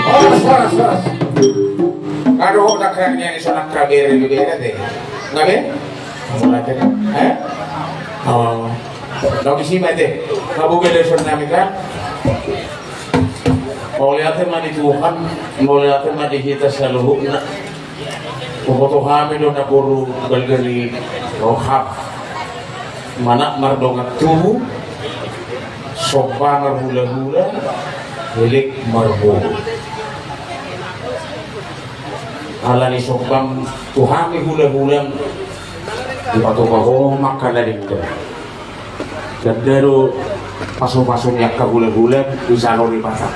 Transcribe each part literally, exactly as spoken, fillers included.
Horas, horas, horas. Aduh, tak kira ni sonang kabere lu beda te. Nggak be? Mulai te. Eh? Oh. Kau di sini te. Kau buka dari sonang kita. Mauliate ma di Tuhan, mauliate ma di hita saluhutna. Huboto hami do na boru balga ni roham. Manat mardongan tubu, somba marhulahula, elek marboru. Ala ni sombam tu hami hulahulam, dipatupa ho ma angka na denggan. Tanda do pasupasu ni angka hulahula, di jalo ni Debata.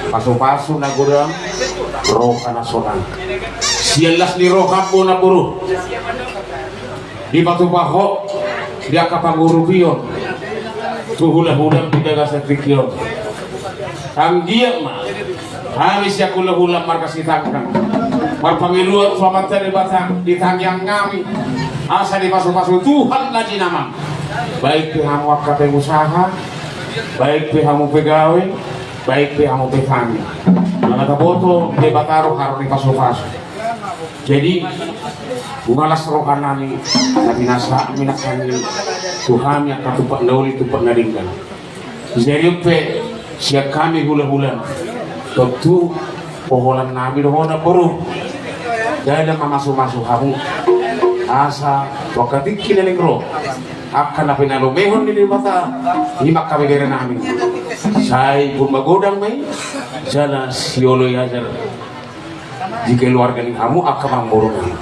Pasupasu na godang, roha na sonang. Sian las ni roham do na boru. Dipatupa ho di angka pangurupion tu hulahulam di bagasan tingki on. Anggiat ma hami sian hulahulam marga Sitanggang marpangidoan tu Amanta Debata di tangiang nami, asa dipasupasu Tuhan na jinamang. Baik pe hamu angka pengusaha, baik pe hamu pegawai, baik pe hamu petani. Ala taboto Debata do haroro ni pasupasu. Jadi, nunga las roha nami, na pinasahami nangkin tu hami angka tumpak na uli, tumpak na denggan. Jadi pe sian hami hulahulam, tontu poholan nami do ho na boru. Jala mamasumasu hamu, asa tu angka tingki na naeng ro, angka na pinalumehon ni Debata, i ma angka bebere nami. Sai pun magodang ma i, jala sioloi ajar di keluarga ni hamu angka amangboru nami.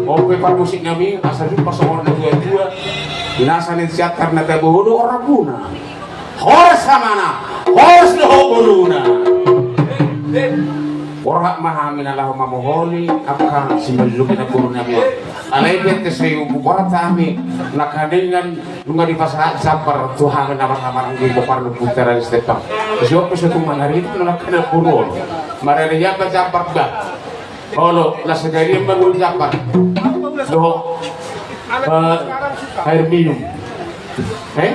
On pe parmusik nami, asa jumpa songon na tuatua, di nasa ni siatar na tabo do orbuna. Horas hamana, horas do ho boruna. Borhat ma hami na laho mamoholi angka simallupi na boru nami on. Alai pe ate sai umbu borhat hami na kaningan. Nunga dipasahat jambar tu hami na marhahamaranggi, boru ni Putra Sitanggang. Siop pe sotung manari tu na kana purol. Marari jambar jambar ba. Olo, na segari ma ngolu jambar. Dohot, eh, air minum. Eh?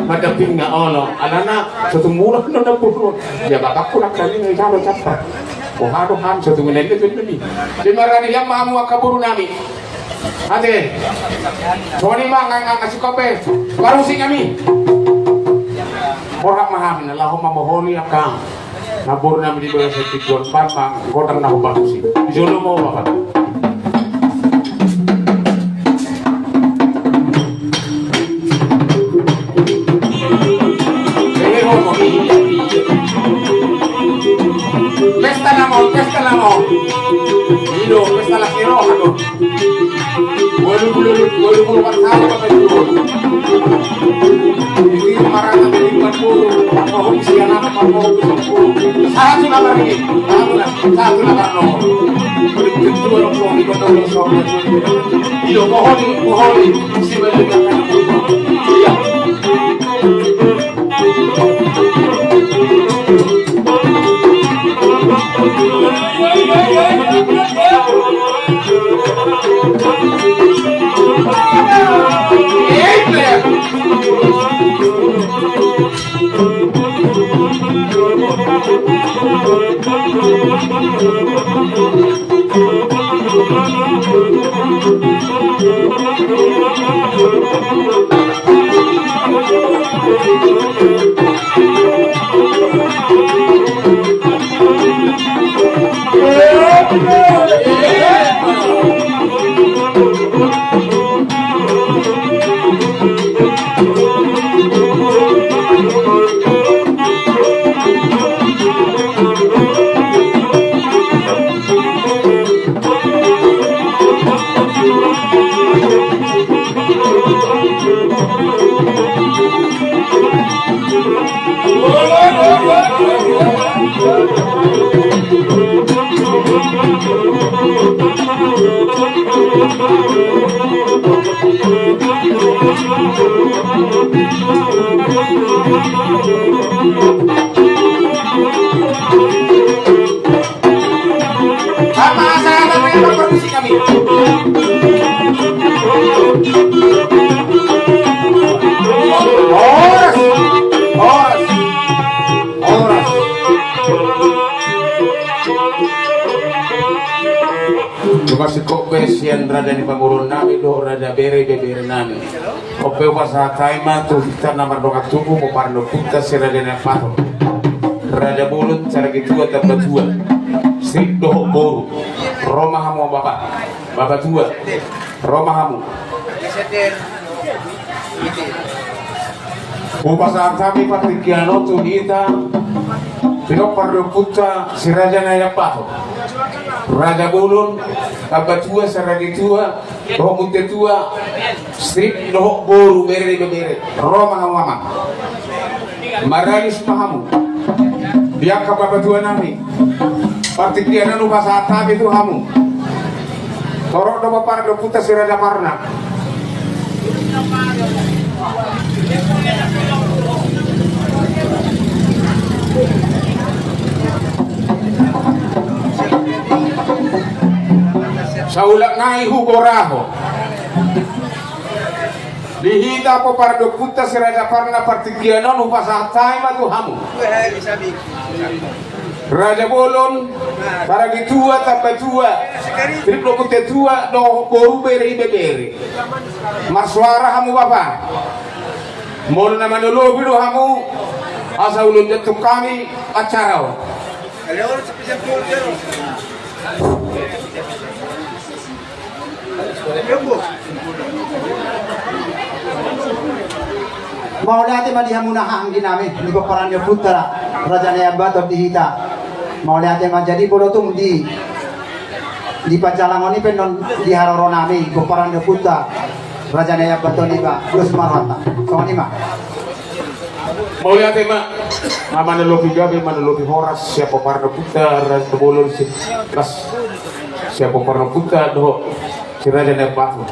Mada pinga, olo. Alana sotung murah na purol. Ya bapakku na kali ni jambar jambar. Oh, aduh, han sotung nende tu ni. Di marari jambar hamu angka boru nami. Ate. Songon i ma, nga, nga, nga sikope. Parmusik nami. Borhat ma hami na laho mamoholi angka na boru nami di bagasan tingki on, baen ma gondang na huparmusik. Di jolo ma ho, Bapak. Pesta nama, pesta nama. Ido, pesta las ni roha do. Walu pulu, walu pulu empat tahun apa itu? Ini marana di empat puluh, apa hobi si anak apa hobi empat puluh? Satu nama ini, satu nama, satu nama no. Itu orang tua di kota orang tua. Ido, mohon, mohon. Apa salah, apa yang permisi kami? Horas, horas, horas. Terima kasih kok, sian raja ni pamoruon nami dohot raja bere, ibebere nami. Ope hupasahat hami ma tu hita na mardongan tubu, pomparan ni ompunta si Raja Nai Ambaton, Raja Bolon, Sariaga Tua, Tamba Tua, Strip dohot boru. Ro ma hamu, bapa, bapa tua. Ro ma hamu. Hupasahat hami partingkian on tu hita, pinompar ni ompunta si Raja Nai Ambaton, Raja Bolon, Tamba Tua, Sariaga Tua, dohot Munte Tua, Strip dohot boru, bere, ibebere. Ro ma hamu, amang. Maralis ma hamu. Di angka bapa tua nami, partingkian on hupasahat hami tu hamu. Torop do pomparan ni ompunta si Raja Parna. Saulak nai hugoraho. Di hita pomparan ni ompunta si Raja Parna, partingkian on hupasahat hami ma tu hamu. Raja Bolon, Sariaga Tua, Tamba Tua, Strip dohot Munte Tua, dohot boru, bere, ibebere. Marsuara hamu, bapa. Molo na manolopi do hamu, asa ulaon jantung hami acara on. Mauliate ma di hamuna, anggi nami, di pomparan ni ompunta Raja Nai Ambaton di hita. Mauliate ma. Jadi molo tung di, di panjalangon i pe annon di haroro nami, pomparan ni ompunta Raja Nai Ambaton, iba dos ma rohanta. Songon i ma. Mauliate ma. Nga manolopi gabe, manolopi horas sian pomparan ni ompunta Raja Bolon, si, las, sian pomparan ni ompunta dohot si Raja Nai Ambaton.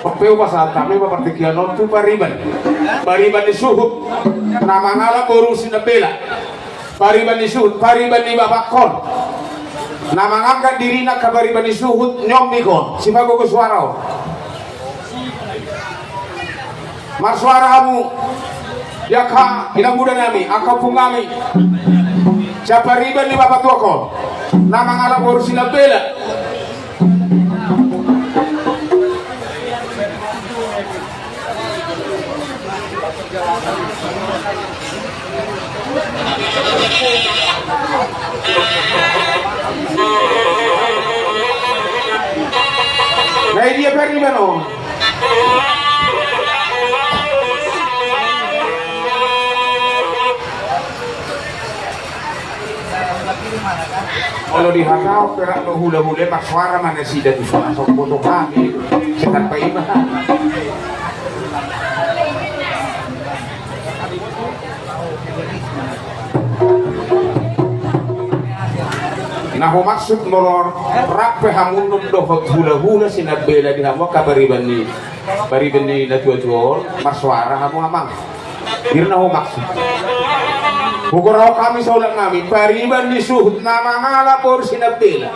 Ope hupasahat hami ma partingkian on tu pariban, pariban ni suhut na mangalap boru Sinambela. Pariban ni suhut, pariban ni bapakkon na mangangkat dirina angka pariban ni suhut, nyombik on, sipagogo suara on. Marsuara hamu, di angka inang muda nami, angka ompung nami, sian pariban ni bapa tuakkon na mangalap boru Sinambela. Na i dia pariban on? Olo, di hata on pe rap do hulahula, marsuara ma nasida tu son, asa huboto hami. Setan paima. Na humaksud molo rap pe hamu annon dohot hulahula Sinambela di hamu angka pariban ni, pariban ni natuatua on, marsuara hamu, amang. I do na humaksud. Hugorahon hami saulak nami, pariban ni suhut na mangalap boru Sinambela.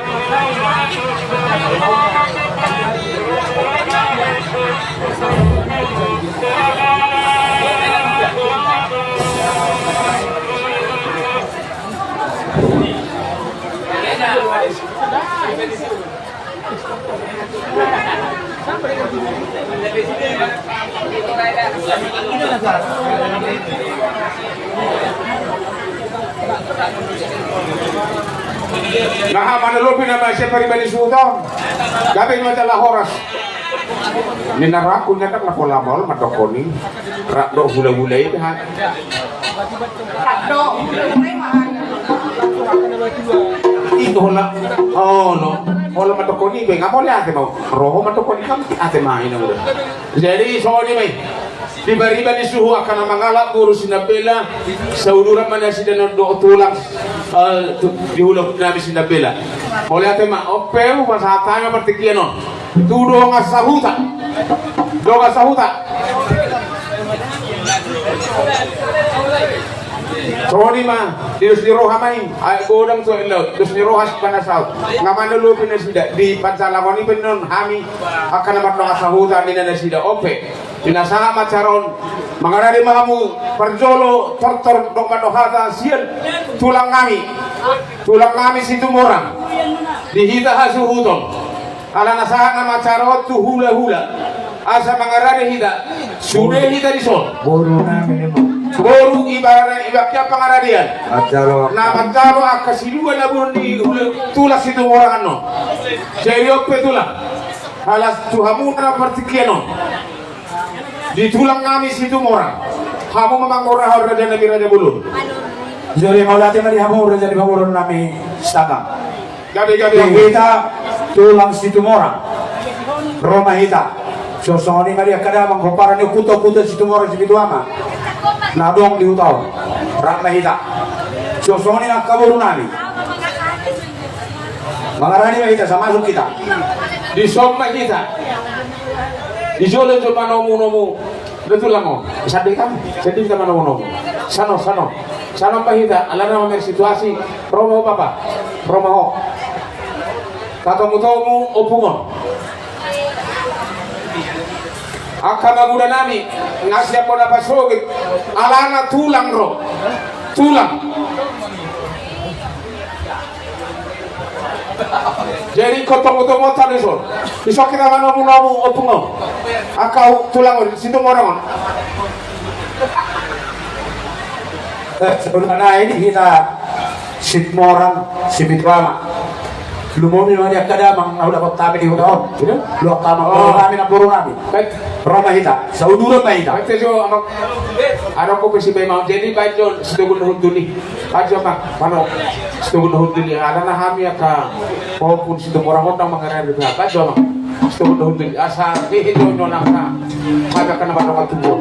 Nah, manolopi nama sian pariban ni suhut on. Gabe ma jala horas. Ninna rohangku, ndang na pola maol mandokkon i. Rap do hulahula i, ha. Ito hola. Olo. Hola mandokkon i be, nga mauliate ma. Ro ho mandokkon i, nga mauliate ma, inang muda. Jadi songon i ma i. Ribariba ni suhu angka na mangalap boru Sinambela, sauduran ma nasida non dohot tulang, eh, tu, di hula nami Sinambela. Mauliate ma, on pe hupasahat hami ma partingkian on tu dongan sahuta. Dongan sahuta. Songon i ma, di dos ni roha ma i, aek godang tu aek laut, dos ni roha sipanasaon. Nga manang lopi nasida, di pansalangon i pe non hami, angka na mardongan sahuta ninna nasida, on pe. Pinasahat ma acara on, mangarade ma hamu parjolo tortor dohot mandok hata sian tulang nami, tulang nami Situmorang, di hita hasuhuton. Alana sahat nama acara on tu hula-hula, asa mangarade hita, sude hita dison. Boru nami, boru ibarat ibakkian pangaradean. Acara on. Na manjalo angka sidua na boru ni hula, tulang Situmorang annon. Jadi on pe tulang, halas tu hamu na partingkian on. Di tulang nami Situmorang. Hamu ma mangorahon raja nami Raja Bolon. Jadi mauliate ma di hamu raja ni pamoruon nami Sitanggang. Gabe, gabe, gabe. Di hita tulang Situmorang. Ro ma hita. Songon i ma di angka damang pomparan ni ompunta, ompunta Situmorang Sipitu Ama. Na adong di huta on. Rap ma hita. Songon i angka boru nami. Mangarade ma hita, asa masuk hita. Dison ma hita. Di jolo jo manomu-nomu. Betul lah mo. Sanding kan? Sanding hita manomu-nomu. Sano, sano. Sano ma hita. Alana mamer situasi. Ro ma ho bapa. Ro ma ho. Tatomu-tomu ompung on. Angka mamuda nami. Nga siap bona pasogit. Alana tulang ro. Tulang. Jadi ingkon tongu-tongu on tadi son. Dison hita manomu-nomu ompung on. Angka tulang on, Situmorang on. Eh, sebenarnya ini hita Situmorang, Sipitu Ama. Lumobi ma di angka damang, na hudapot hami di huta on. Iya. Lu angka amang boru nami, na boru nami. Baik. Ro ma hita, sauduran ma hita. Baik, tejo, amang. Ada kopi si bayi mau. Jadi baik, Jon, Sitogundo Hundul i. Baik, Jon, amang. Mano, Sitogundo Hundul i. Alana hami angka pahompu Situmorang on ndang mangarade. Baik, Jon, amang. Sitogundo Hundul i. Asa, hehe, Jon, Jon, amang. Hami angka na mardongan tubu.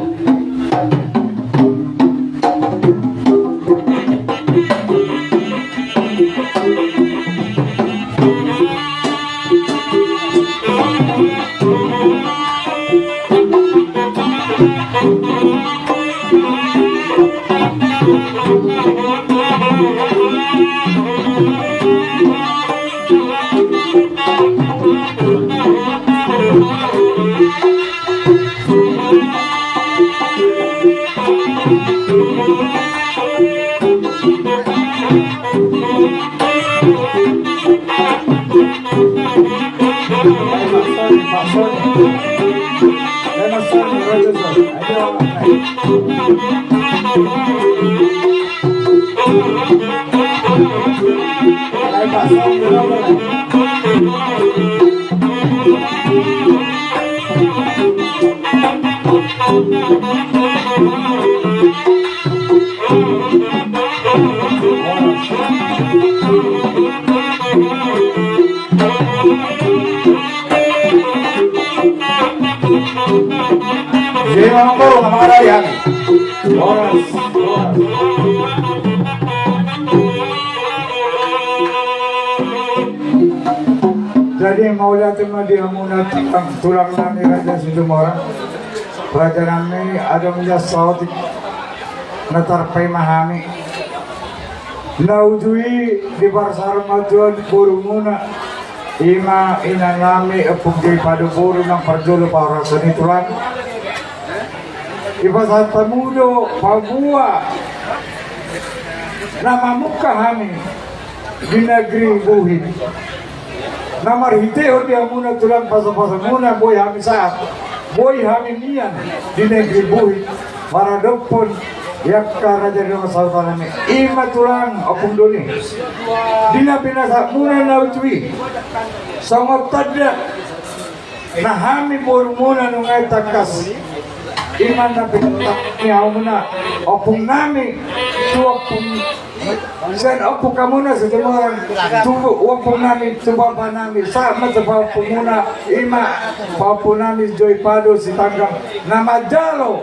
Jadi, Amang Boru, Amang Araya. Horas, horas. Jadi, mauliate ma di hamuna tulang, tulang nami Raja Situmorang. Raja nami, adong ja saotik na tarpaima hami. Na uju i diparsahat ma Tuhan borumuna, i ma inang nami Ompung Joy Pado boru nang parjolo pahorasan i tulang. Dipasahat hamu do paboa na mamungka hami di negeri Buhit. Na marhitehon di hamuna tulang pasapasapmuna boi hami sahat, boi hami mian di negeri Buhit, maradophon di angka raja ni dongan sahuta nami, i ma tulang Ompung Doli. Di na pinasahatmuna na uju i, songon tanda na hami borumuna nunga i tangkas. I ma na pinatangkas ni hamuna ompung nami tu ompung, sian ompung hamuna Situmorang tu ompung nami, tu bapa nami, sahat ma tu pahompumuna, i ma pahompu nami Joy Pado Sitanggang, na manjalo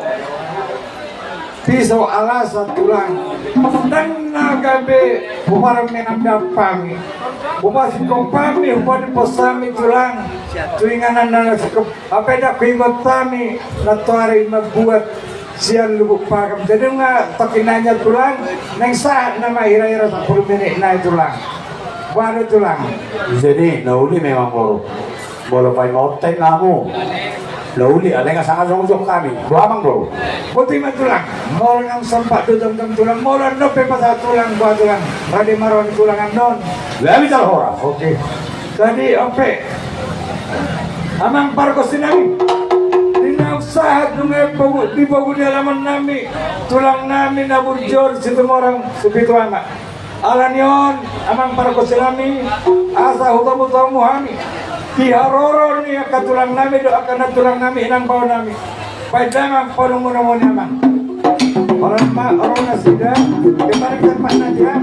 Pisau alasan tulang. Ndang na gabe huparange nang dampami. Hupasingkop hami, hupanimpos hami tulang. Tu inganan na singkop. Hape ndang huingot hami nantoari mambuat sian Lubuk Pakam. Jadi nga tokinna tulang. Naeng sahat nama ira-ira sampulu menit nai tulang. Baru tulang. Jadi na uli memang boru. Molo paima onta i hamu na uli, alai nga sanga jongjong hami. Boha amang boru? Botima tulang. Molo nang sompat do jongjong tulang, molo annon pe pasahat tulang, boha tulang? Rade ma roha ni tulang annon. Gabe jala horas. Oke. Jadi on pe amang pargonsi nami, di na sahat nunga di pogu ni alaman nami, tulang nami na burju on Situmorang Sipitu Anak. Alani on amang pargonsi nami, asa hutomu-tomu hami di haroro ni angka tulang nami dohot angka nantulang nami, inang bao nami. Baen damang panungkunan ni amang. Holan ma, holan nasida. Kembali ke tempatnya dia.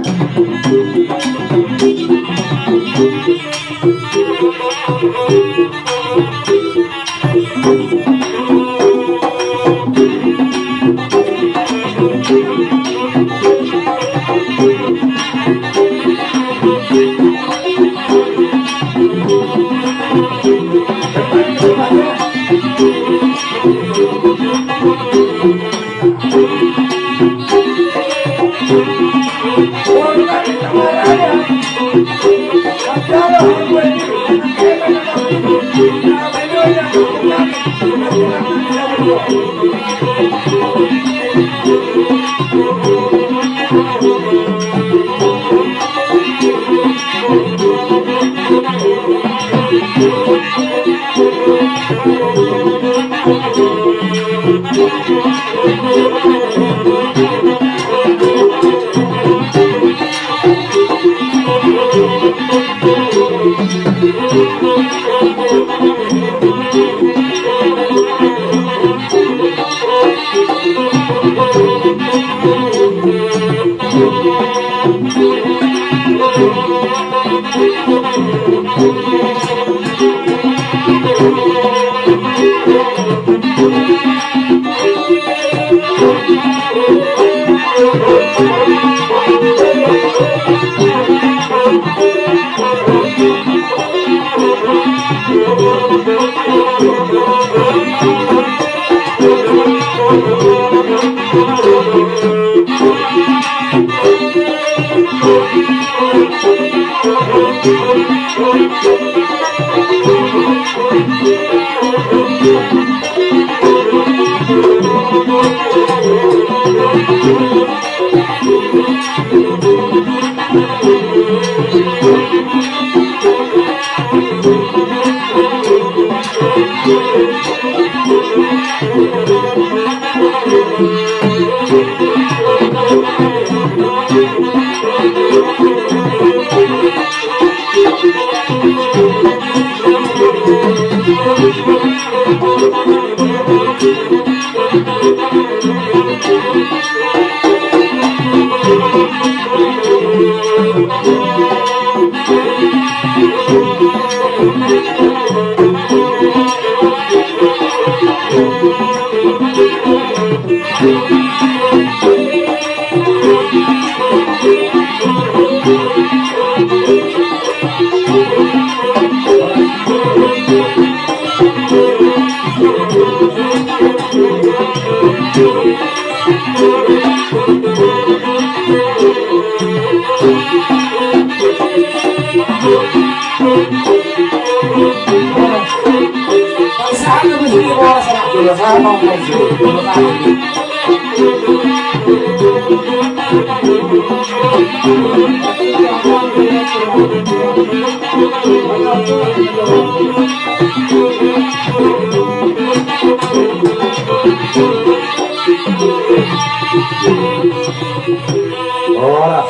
Horas.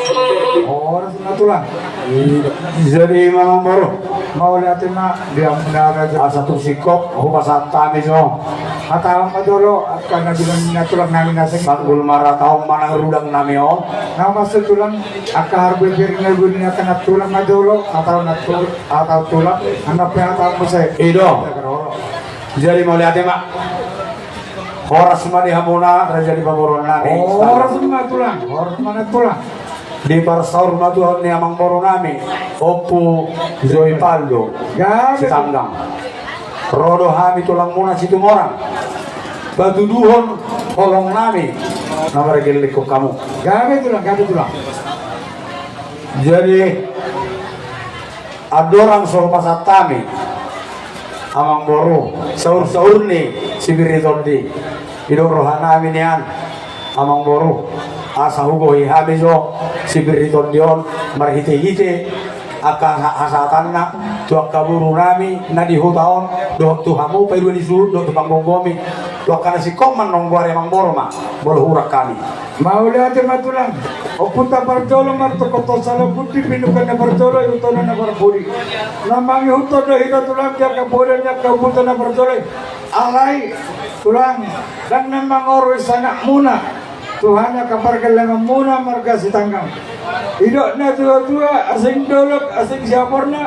Horas na tulang. Jadi ma amang boru. Mauliate ma di hamuna raja. Asa tung singkop hupasahat hami jo. Hatahon ma jolo angka na bilang ni na tulang nami na seng. Sanggul marhatahon ma nang rudang nami on. Na maksud tulang angka harbu epir na guni angka na tulang ma jolo. Hatahon na tulang, hatahon tulang. Angka pe hatahon muse. I do. Jadi mauliate ma. Horas ma di hamuna raja ni pamoruon nami. Horas ma tulang, horas ma tulang. Diparsaur ma tu ahu ni amangboru nami Ompu Joypaldo Sitanggang. Ro do hami tulangmuna Situmorang patuduhon holong nami na margellengkon hamu. Gabe tulang, gabe tulang. Jadi andorang so hupasahat hami amangboru saur-saur ni sipir ni tondi, didok roha nami nian amangboru, asa hugohi hami jo sipir ni tondi on marhite-hite angka hasa-, hasahatanna tu angka boru nami na di huta on, dohot tu hamu paidua ni suhut dohot tu panggomgomi, tu angka na singkop manonggo ari amangboru ma molo hurang hami. Mauliate ma tulang. Ompunta parjolo martongkot sala pudi, pinungka na parjolo, ihutonna na parpudi. Na mangihuthon do hita tulang di angka poda ni angka ompunta na parjolo i. Alai tulang, ndang na mangorui sangapmuna tu hami angka pargellenganmuna marga Sitanggang. Didok na tua-tua, asing dolok asing siaporna,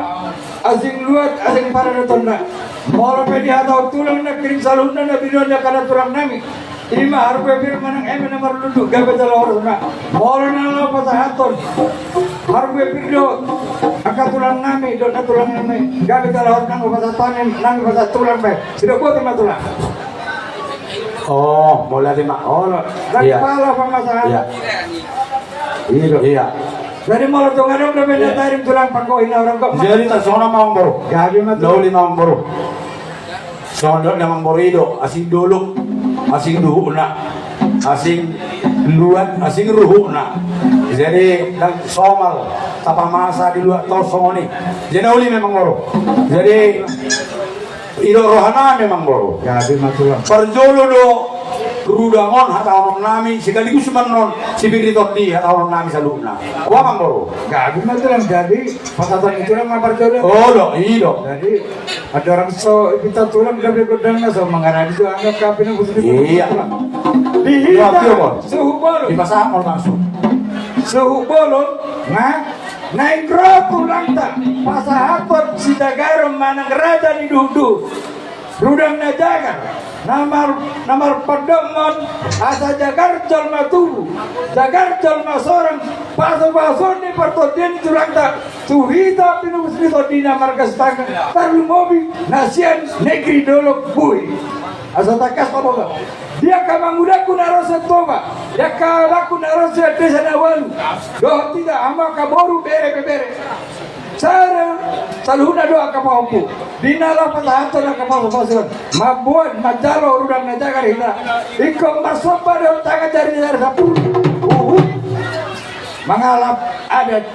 asing luat asing paradatonna. Molo pe dihatahon tulang nangkining saluhutna na binoan ni angka na tulang nami, ima harbue pir manang eme na marlundu gabe jala horas ma. Molo na laho pasahathon harbue pir do angka tulang nami dohot na tulang nami, gabe jala horas nang pasahat nami, nang pasahat tulang pe. Sidok botima tulang. Oh, molo ate ma. Olo. Iya. Pala pamasahat. Iya. Iya. Jadi molo tung adong dope na tarim tulang panggohi na orang kok. Jadi tarsongon ma amangboru. Gabe ma tulang. Na uli ma amangboru. Songon dok ni amangboru i do, asing dolok asing duhutna, asing luat asing ruhutna. Jadi ndang somal tapamasa di luat tor songon i. Jadi na uli ma amangboru. Jadi i do roha nami amangboru. Gabe ma tulang. Parjolo do rudang on hatahonon nami sekaligus ma annon sipir ni tondi hatahonon nami saluhutna. Boha amangboru? Gabe ma tulang. Jadi pasahaton ni tulang ma parjolo. Olo, i do. Jadi andorang so ipinta tulang gabe gondangna, so mangaradi jo angka pinungka. Iya. Di hita suhut bolon. Dipasahat ma langsung. Suhut bolon, nah, naeng ro tulangta pasahathon sijagaron manang raja ni duhutduhut, rudang na jagar, na mar-, na marpandokhon asa jagar jolma tubu, jagar jolma sorang, pasupasu ni partondian ni tulangta tu hita pinungka ni tondina marga Sitanggang, tarlumobi na sian negeri Dolok Buhi. Asa tangkas ma boto. Di angka amangudangku na ro sian Toba, di angka abangku na ro sian desa na ualu, dohot hita hamu angka boru, bere, ibebere, sada saluhutna do angka pahompu. Di na laho pasahathon angka pasupasu on, mamboan manjalo rudang na jagar hita. Ingkon marsomba dohot tangan jari-jari sampulu, huhut mangalap adat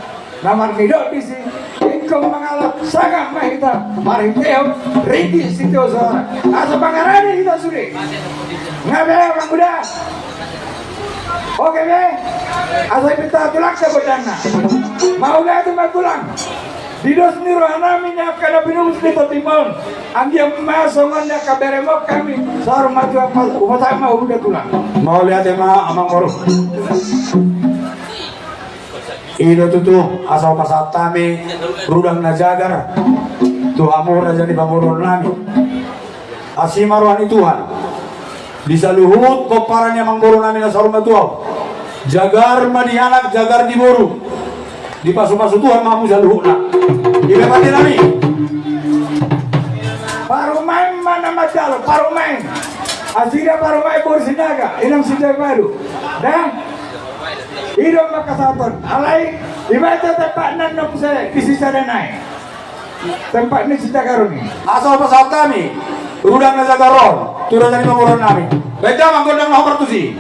na marnidok disi. Ingkon mangalap sangap ma hita marhitehon ringgit sitio soara asa mangarade hita sude. Nga be, amangudang? Oke be? Asa ipinta tulangta gondangna. Mauliate ma tulang. Di dos ni roha nami ni angka na pinungka ni tondim on, anggiat ma songon ni angka beremon hami, saur matua hupasahat ma huda tulang. Mauliate ma amangboru. I do tutu asa hupasahat hami rudang na jagar tu hamu raja ni pamoruon nami. Asi ma roha ni Tuhan di saluhut pomparan ni amangboru nami na saur matua on. Jagar ma di anak, jagar di boru. Dipasupasu Tuhan ma hamu saluhutna. Iba pande nami. Parumaen ma na manjalo, parumaen. Asida parumaen boru Sinaga, inang Sinaga baru. Dah. I do ma pasahaton. Alai dibaca tempatna na muse di sisada nai. Tempat ni sijagaron i. Asa hupasahat hami rudang na jagar on tu raja ni pamoruon nami. Baen damang gondang na hombar tusi.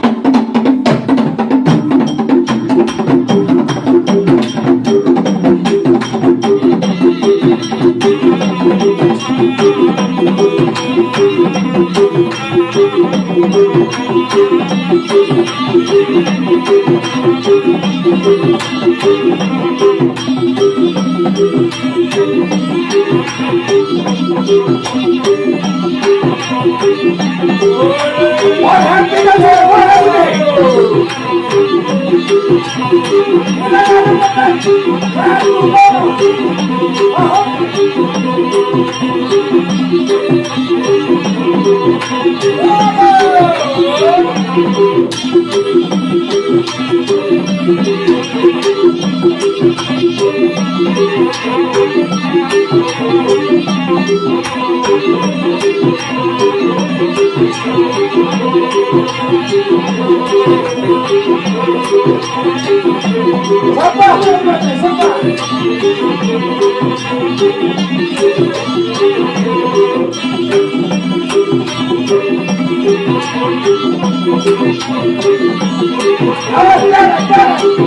Horas, horas, horas.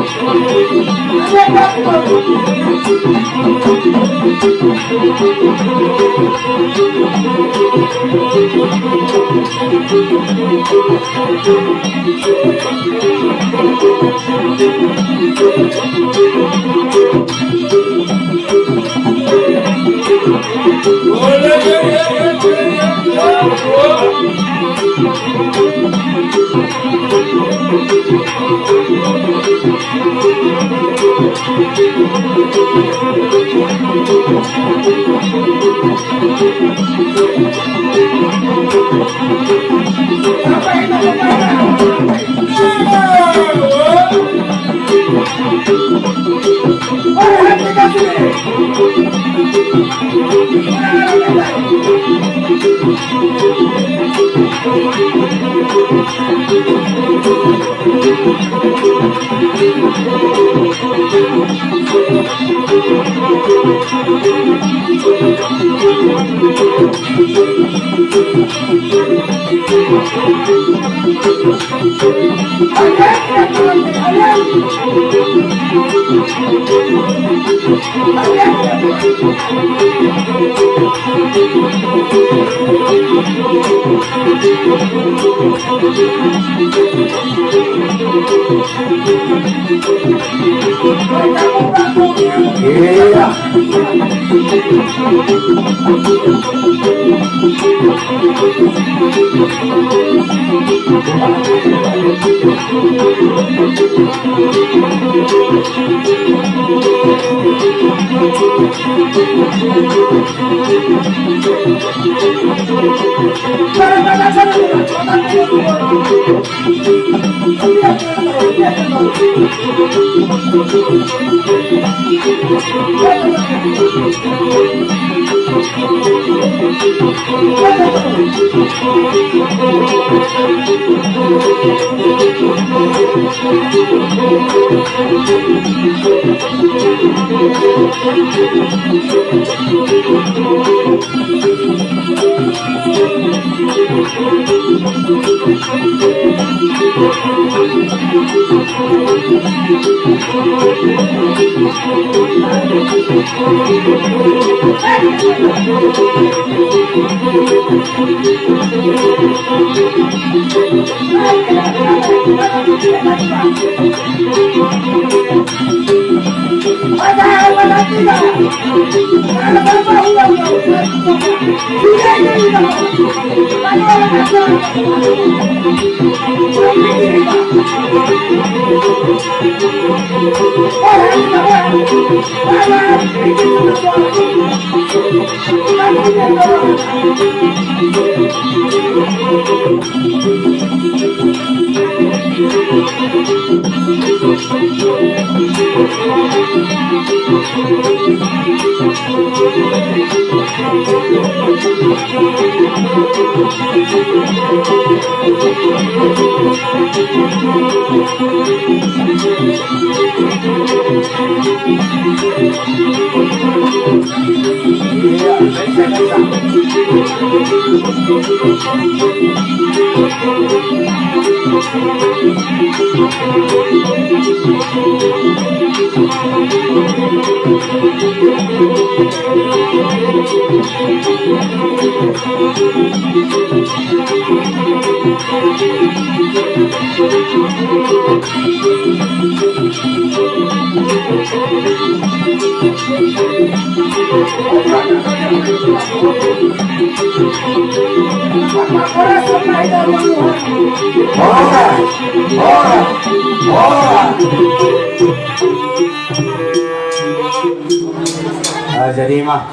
Ah, jadi ma.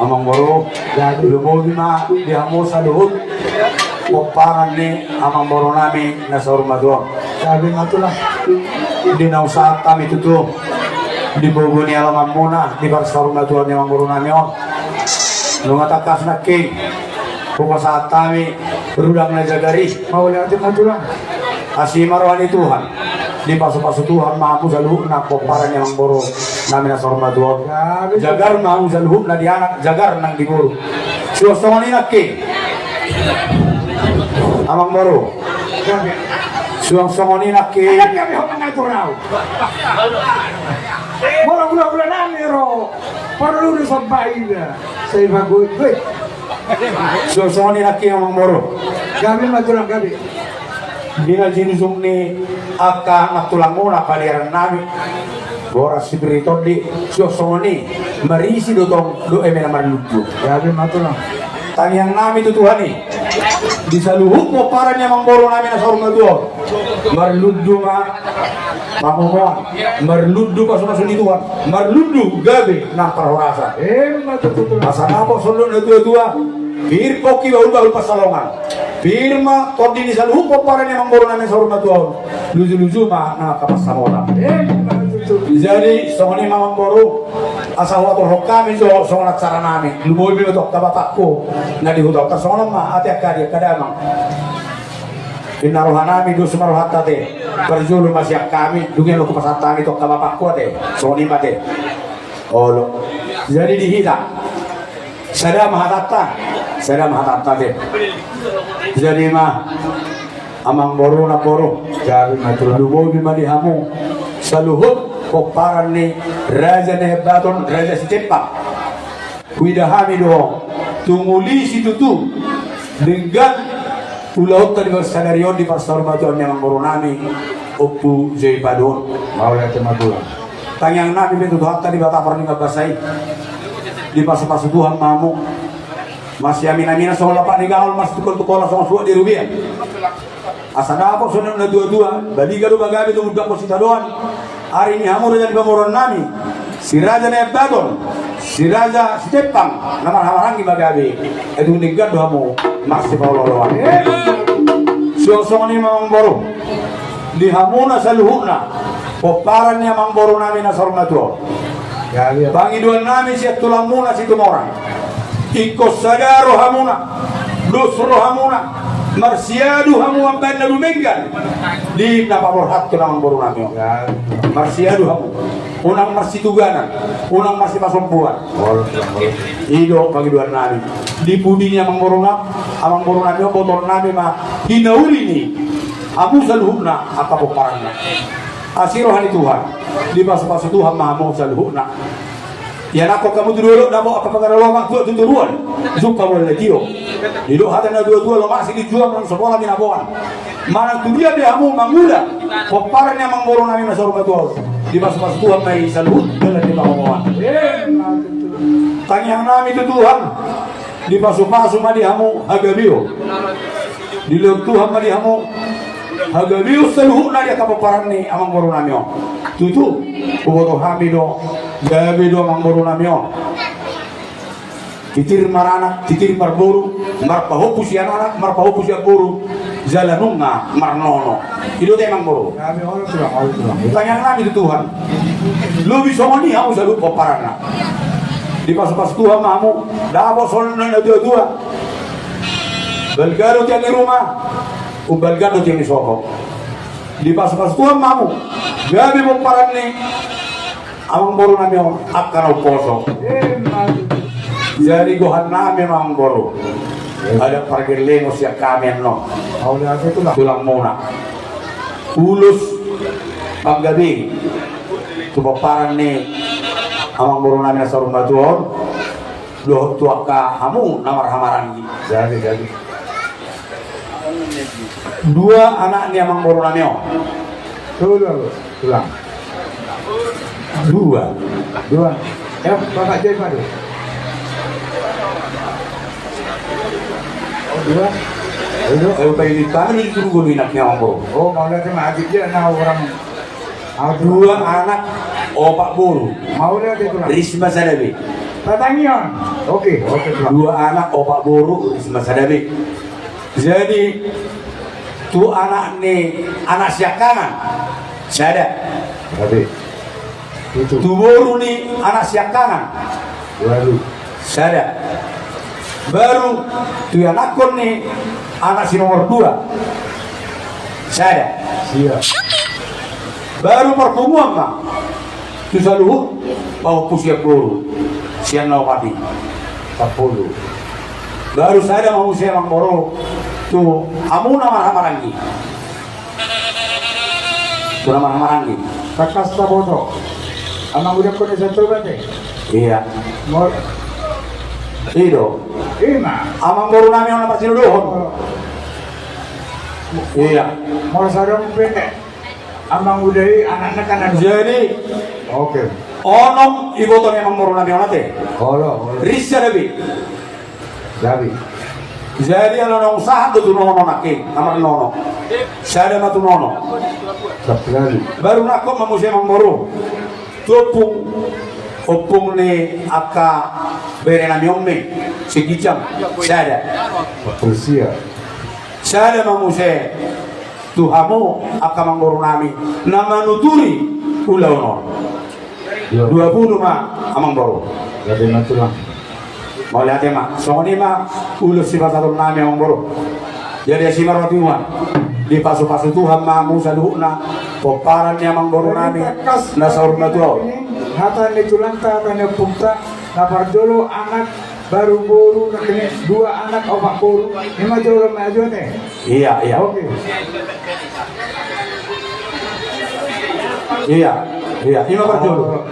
Amangboru. Jadi. Lumobi ma di hamu saluhut. Pomparan ni amangboru nami na saur matua on. Gabe ma tulang. Di na husahat hami tutu di bogu ni alaman muna di parsaur matua ni amangboru nami on. Nunga tangkas nangkin hupasahat hami rudang na jagar i. Mauliate ma tulang. Asi ma roha ni Tuhan. Dipasupasu Tuhan ma hamu saluhutna pomparan ni amangboru nami na saur matua on. Gabe. Jagar ma hamu saluhutna di anak, jagar nang di boru. Suang songon i nangkin. Amangboru. Suang songon i nangkin. Molo gula-gula nami ro porlu do somba ida. Sai bagus. Suang songon i nangkin amangboru. Gabe ma tulang, gabe. Di na jinujung ni angka nantulangmuna paniaran nami, boras, sipir ni tondi, suang songon i marisi do tong dohot eme na marlundu. Gabe ma tulang. Tangiang nami tu Tuhan i, di saluhut pomparan ni amangboru nami na saur matua on, marlundu ma pangomoan, marlundu pasupasu ni Tuhan, marlundu gabe nang parhorasan. Asa dapot songon na tuatua, pir pongki bahulbahul pansalongan. Pir ma tondi ni saluhut pomparan ni amangboru nami na saur matua on. Lujuluju ma nang angka pansamotan. Jadi songon i ma amangboru, asa huaturhon hami jo songon acara nami. Lumobi ma tu angka bapakku na di huta on. Songon on ma, ate angka adi, angka damang. Inna roha nami, dos ma rohanta ate. Parjolo ma sian hami, dung i ma hupasahat hami tu angka bapakku ate. Songon i ma ate. Olo. Jadi di hita, sada ma hatanta. Sada ma hatanta ate. Jadi ma amangboru, namboru. Jadi ma tulang. Lumobi ma di hamu saluhut pomparan ni Raja Naiambaton, Raja Sitempang. Huida hami do tung uli situtu denggan ulaonta di sadari on di parsaur matua ni amangboru nami Ompu Joy Padon. Mauliate ma tulang. Tangiang nami pe tu Tuhanta Debata Pardenggan Basa i. Dipasupasu Tuhan ma hamu. Marsiaminaminan songon lapak ni gangol, marsitungkoltungkolan songon suhat di robean. Asa dapot songon na tuatua, baliga do pagabe tumundalhon sitadoan. Ari ni hamu raja ni pamoruon nami, si Raja Naiambaton, si Raja Sitempang, na marhahamaranggi ma gabe. Ai tung denggan do hamu marsipaolooloan. Suang songon i ma amangboru. Di hamuna saluhutna pomparan ni amangboru nami na saur matua on. Pangidoan nami sian tulangmuna Situmorang. Ingkon sada rohamuna, dos rohamuna, marsiadu hamu ambaen na dumenggan di na paborhathon amangboru nami on. Marsiadu hamu, unang marsituganan, unang marsipasombuan. I do pangidoan nami. Di pudi ni amangboru nami, amangboru nami on, botoon nami ma hinauli ni hamu saluhutna angka pomparanna. Asi roha ni Tuhan, dipasupasu Tuhan ma hamu saluhutna. Ianakhon hamu tu dolok, dapot angka pangararoan, tuat tu toruan, jumpa boan na tio. Didok hata ni na tuatua, lomak silinjuang, nang so pola binaboan. Manang tu dia pe hamu mangula pomparan ni amangboru nami na saur matua on, dipasupasu Tuhan ma i saluhut dalan ni pangomoan. Tangiang nami tu Tuhan, dipasupasu ma di hamu hagabeon. Dilehon Tuhan ma di hamu hagabeon saluhutna di angka pomparan ni amangboru nami on. Tutu, huboto hami do, gabe do amangboru nami on. Titir maranak, titir marboru, marpahompu sian anak, marpahompu sian boru, jala nunga marnono. I do ate amangboru. Tangiang nami tu Tuhan. Lobi songon i hamu saluhut pomparanna. Dipasupasu Tuhan ma hamu, dapot songon na tuatua. Balga do tiang ni ruma, umbalga do tiang ni sopo. Dipasupasu Tuhan ma hamu, gabe pomparan ni amangboru nami on angka na umposo. Jadi gohan nami ma amangboru, adat pargellengon sian hami annon, tulangmuna. Ulos panggabean tu pomparan ni amangboru nami na saur matua on, dohot tu angka hamu na marhahamaranggi. Jadi, jadi. Dua anak ni amangboru nami on. Tulang. Dua. Dua. Ya, Bapak Joy Padon. Oh, dua. Ayo, Pak, ini tangan itu dulu, ini anaknya amangboru. Oh, mauliate ma, dia na orang. Dua anak, opat boru. Mauliate, Tulang. Risma sada be. Pertanian. Oke, oke, Tulang. Dua anak, opat boru, risma sada be. Jadi, tu anak ni anak siangkangan, sada. Berarti. Itu. Tu boru ni anak siangkangan. Baru. Sada. Baru, tu ianakhon ni anak si nomor dua. Sada. Sia. Baru parpunguan ma. Tu saluhut, paompung sian boru, sian na opat i. Sampulu. Baru sada ma muse amangboru, tu hamu na marhahamaranggi. Tu na marhahamaranggi. Tangkas taboto. Amang uda kone satu bate. Iya. Mol. Ido. Ima. Amangboru nami on na marsinuduhon. Oh. Iya. Mol sadong pene. Amang uda i anakna kan anu. Jadi, oke. Onom iboto ni amangboru nami on ate. Olo, olo. Risa dabi. Dabi. Jadi ala naung sahat do tu nono nangkin, amar nono. Sada ma tu nono. Satu kali. Baru nangkok ma muse amangboru. Tu ompung, ompung ni angka bere nami on ma. Si Kijang. Sada. Ompung sia. Sada ma muse. Tu hamu angka amangboru nami na manuturi ulaon on. Iya. Dua pulu ma amangboru. Jadi ma tulang. Mauliate ma. Songon i ma ulos sipasahaton nami amangboru. Jadi asi ma roha tu iman. Dipasupasu Tuhan ma hamu saluhutna pomparan ni amangboru nami na saur matua on. Hata ni tulangta, hata ni ompungta, na parjolo anak, baru boru, na kini dua anak opat boru, ima jolo ma ajo ate. Iya, iya. Oke. Iya, iya. Ima parjolo.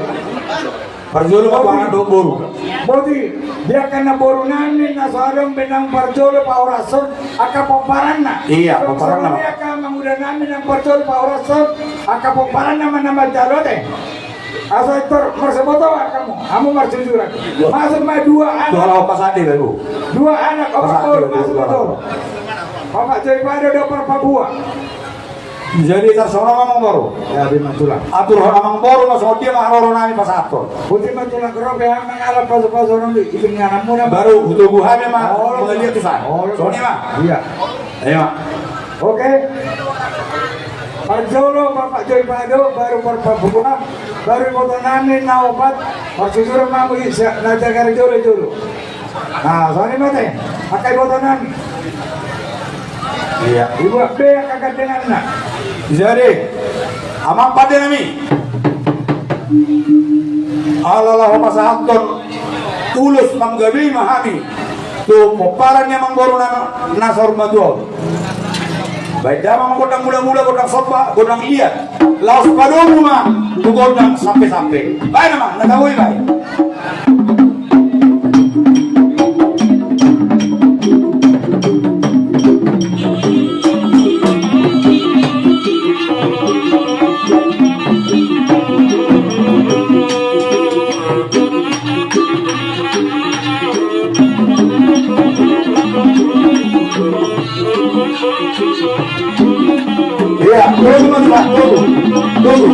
Parjolo ma tu anak dohot boru. Boti, biarkan na boru nami na so adong be naung parjolo pahorashon angka pomparanna. Iya, pomparanna. Songon i angka amang uda nami naung parjolo pahorashon angka pomparanna ma na manjalo ate. Asa tor marsibotoan hamu, hamu marsiujuran. Masuk ma dua anak. Dua anak opat boru, masuk ma tu. Bapak Joy Pado do parpabua. Jadi tarsongon amangboru. Ya, bima tulang. Aturhon amangboru ma songon dia ma haroro nami pasahathon. Boti ma tulang, ro pe hami mangalap pasupasu on di ipin nganamuna. Baru hutogu hami ma mangaliat tu san. Songon i ma. Iya. Ayo ma. Oke. Parjolo Bapak Joy Pado, baru parpabua, baru iboto nami na opat, parsusuran ma hamu na jagar jolo-jolo. Nah, songon i ma ate, angka iboto nami. Iya. Ibuat be angka gandenganna. Jadi, amang pande nami. Ala laho pasahathon ulos panggabean ma hami tu pomparan ni amangboru na, na saur matua on. Baen damang gondang mula-mula, gondang somba, gondang liat. Laos padomu ma tu gondang sampe-sampe. Baen ma, na tabo i baen. Iya, tunggu, tunggu, tunggu.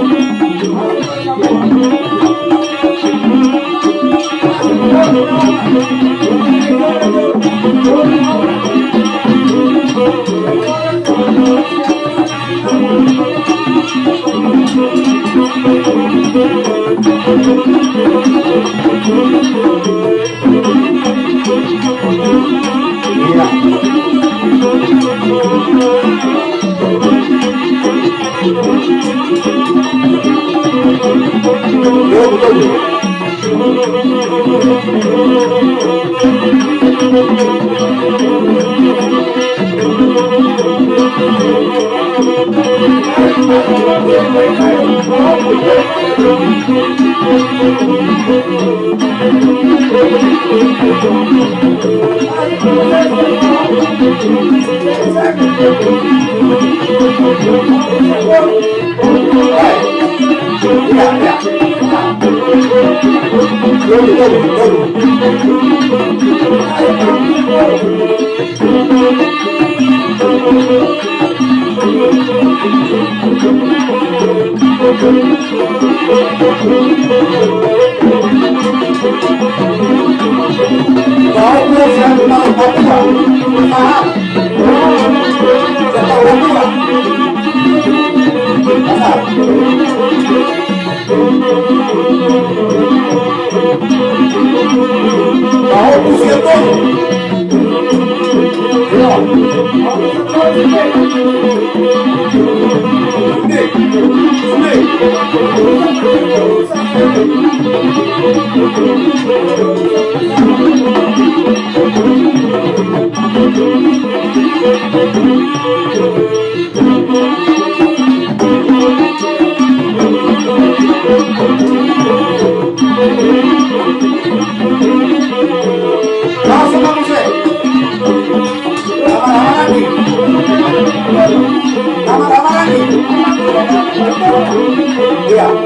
Iya.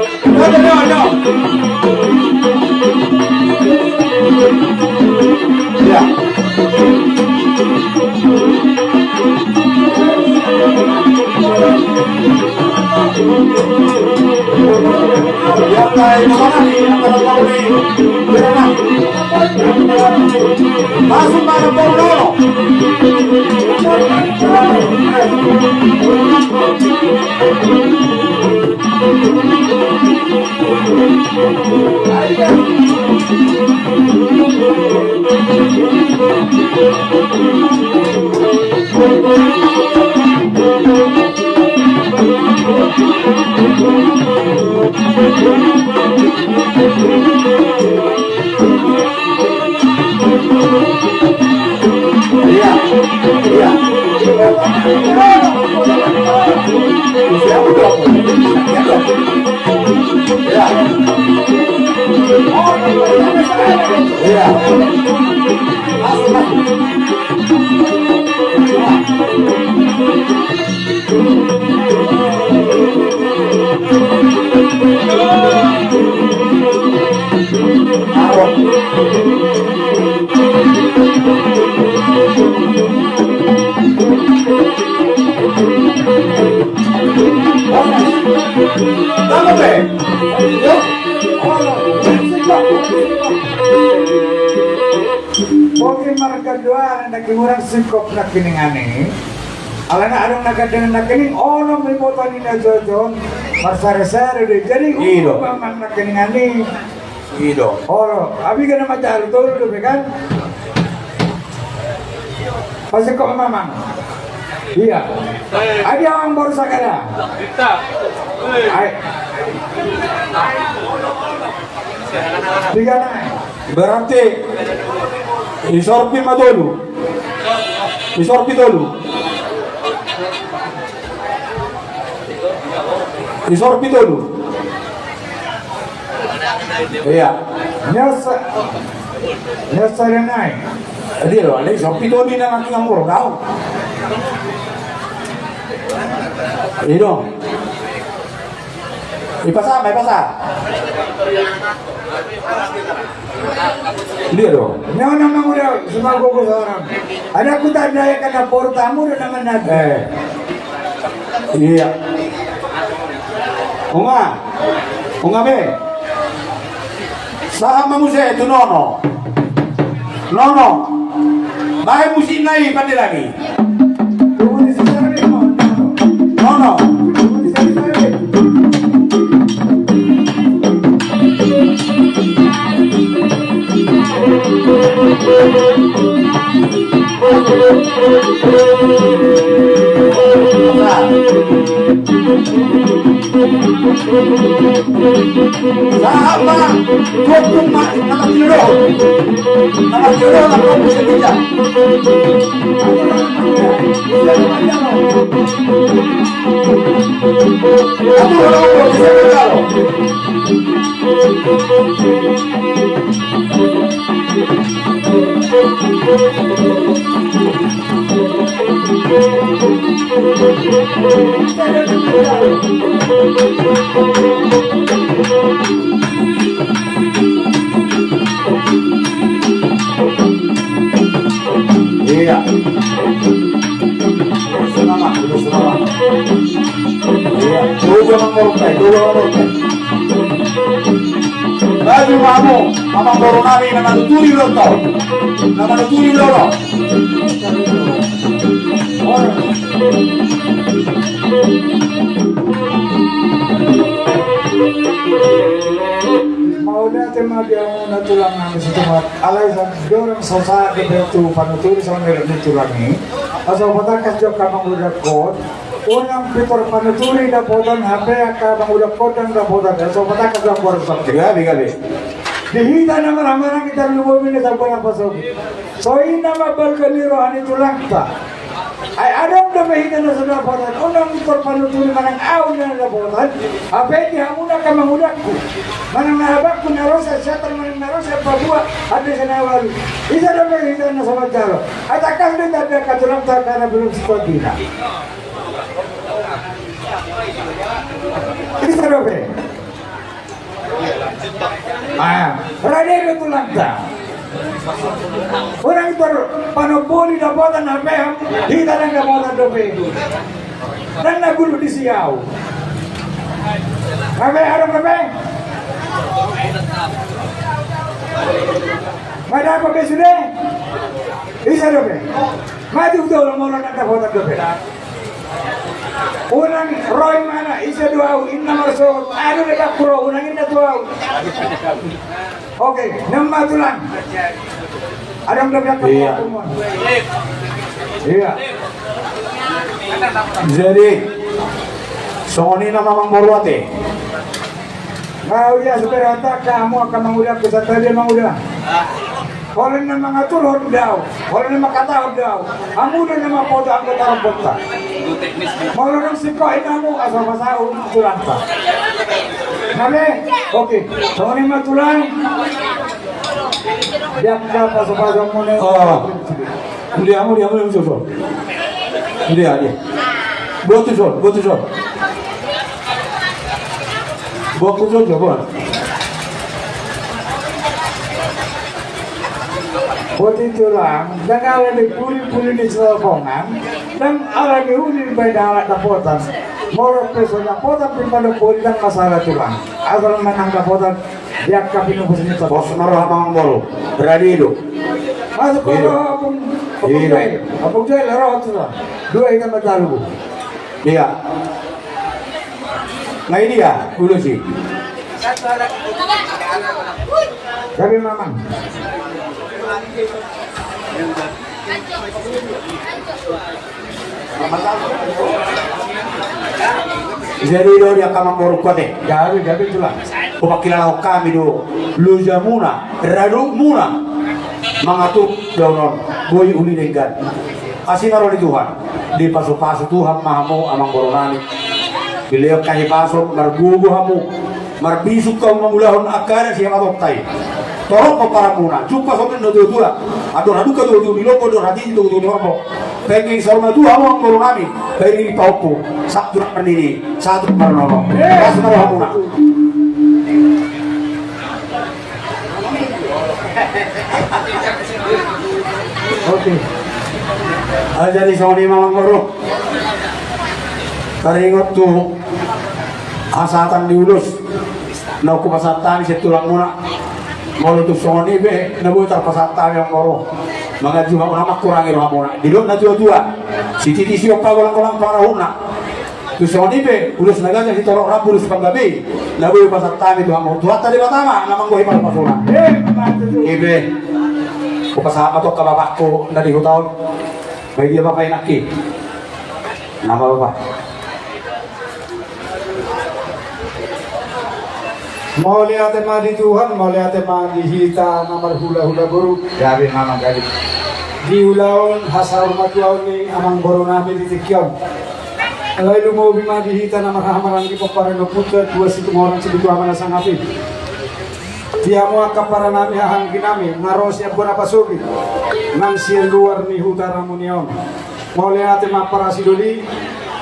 Masuk mana, Paulo? Iya, iya. Siap, dong. Iya, dong. Iya. Iya. Masuk, masuk. Bogi marga dua na himurang singkop nangkiningan i. Alana adong na gandeng nangkining, onom ma iboto ni na jojon, marsare-sare do i. Jadi, i do. Mamang nangkiningan i. I do. Olo, abiga na manjalo tolu dope kan? Pasingkop mamang. Iya. Adi amang boru sagala. Ai. Tiga nai. Berarti isorpi ma tolu. Isorpi tolu. Isorpi tolu. Iya. Biasa. Biasa denai. Dia lo, ale isorpi tolu ni na nangkiningan boru dao. Ido. Ipasa ma, ipasa. Dia do. Nyawa nama udah semua gugus orang. Ada aku tak ada yang kena boru tamu dan nama nabi. Eh. Iya. Unga. Unga be. Sahat ma muse tu nono. Nono. Bahen musik nai pande lagi. Nono. Sahat ma, dua puluh ma, nama tilo do. Nama tilo do, nama tilo do. Atur, atur, atur. Iya. Selamat, selamat. Iya. Coba mamortai, coba mamortai. Baju mamu, mamang boru nami na manuturi ulo tau. Na manuturi ulo. Dia na tulang nami Situmorang, alai sandok so sahat dope tu panuturi songon na nidok ni tulang i. Asa patangkas jo angka amangudangkon, unang pintor panuturi dapotan, hape angka amangudangkon ndang dapotan. Asa patangkas jo angka amangudangkon. Gabe, gabe. Di hita na marhahamaranggi, tarlumobi na sampur na pasogit, so i na mambalga ni roha ni tulangta. Ai adong dope hita na so dapotan, unang pintor panuturi manang ahu na dapotan, hape di hamu na angka amangudangku, manang na abangku na ro sian Siantar manang na ro sian Papua, ate sian na ualu. Ise dope hita na so manjalo? Ai tangkas do hita di angka tulangta angka na belum seperti na. Ise dope? Ah, rade do tulangta. Unang pintor panomboli dapotan, hape hita ndang dapotan dope. Ndang na guru di siau. Hape adong dope? Nga dapot be sude? Ise dope? Maju tu molo ndang dapotan dope. Unang ro imana, ise do ahu, inna marsogot, adong do dapot ro, unang inna tu ahu. Oke, nama tulang. Adong dope? Iya. Iya. Jadi songon i nama amangboru ate. Nga, ia, supaya rata hamu angka amangudangku, santabi amangudang. Holan na mangaturhon do ahu, holan na mangkatahon do ahu. Hamu do na mamboto angka tarombonta. Molo dung singkop i hamu, asa pasahat tu tulangta. Gabe? Oke. Songon i ma tulang. Di angka pasupasu muna. Oh. Dia, dia, dia, dia, dia. Botu son, botu son. Botu son, botu son. Botu tulang, ndang ala ni puli-puli ni selepongan, ndang ala ni uli baen dalan dapotan. Molo pe so dapotan pe panomboli, ndang masalah tulang. Asal manang dapotan. Dia kapin apa sini? Pos ma roha amangboru. Rade do. Masuk ke roha Ompung, Ompung Joel. Ompung Joel, roha tu sa. Dua ikan matalu. Iya. Nga i dia, ulos i. Gabe mamang. Jadi do dia angka amangboru ate. Gabe, gabe tulang. Hupangkilalahon hami do lojamuna, radukmuna mangatur daonon, boi uli denggan. Asi ma roha ni Tuhan, dipasupasu Tuhan ma hamu amangboru nami. Dilehon hahipason, margogo hamu. Marbisuk hamu mangulahon angka adat sian amanta i. Torop pomparanmuna, jumpang songon na tuatua. Andor halumpang tuatua ni lombu, andor hatiti tuatua ni horbo. Penggeng saur matua hamu amangboru nami. Baen i pahompu. Sahat tu marnini, sahat tu marnono. Pas ma rohamuna. Oke. Ah, jadi songon i ma amangboru. Taringot tu hasahatan ni ulos na hupasahat hami sian tulangmuna. Molo tung songon i pe na boi tarpasahat hami amangboru, manganju hamu, unang mangkurangi rohamuna. Didok na tuatua, sititi siop pagolang-golang pangarahutna. Tung songon i pe ulos na ganjang sitorop rambu, ulos panggabean, na boi hupasahat hami tu hamu. Tuhanta Debata ma na manggohi pasu-pasuna. I pe hupasahat ma tu angka bapakku na di huta on. Baen dia bapa, inangki. Nama bapa. Mauliate ma di Tuhan, mauliate ma di hita na marhula-hula boru. Gabe ma amang, gabe. Di ulaon hasaur matuaon ni amangboru nami di tingki on. Alai lumobi ma di hita na marhahamaranggi pomparan ni ompunta Tua Situmorang Sibutuama na sangap i. Di hamu angka pomparan nami, haha anggi nami na ro sian bona pasogit nang sian luar ni huta Ramuni on. Mauliate ma parasi doli,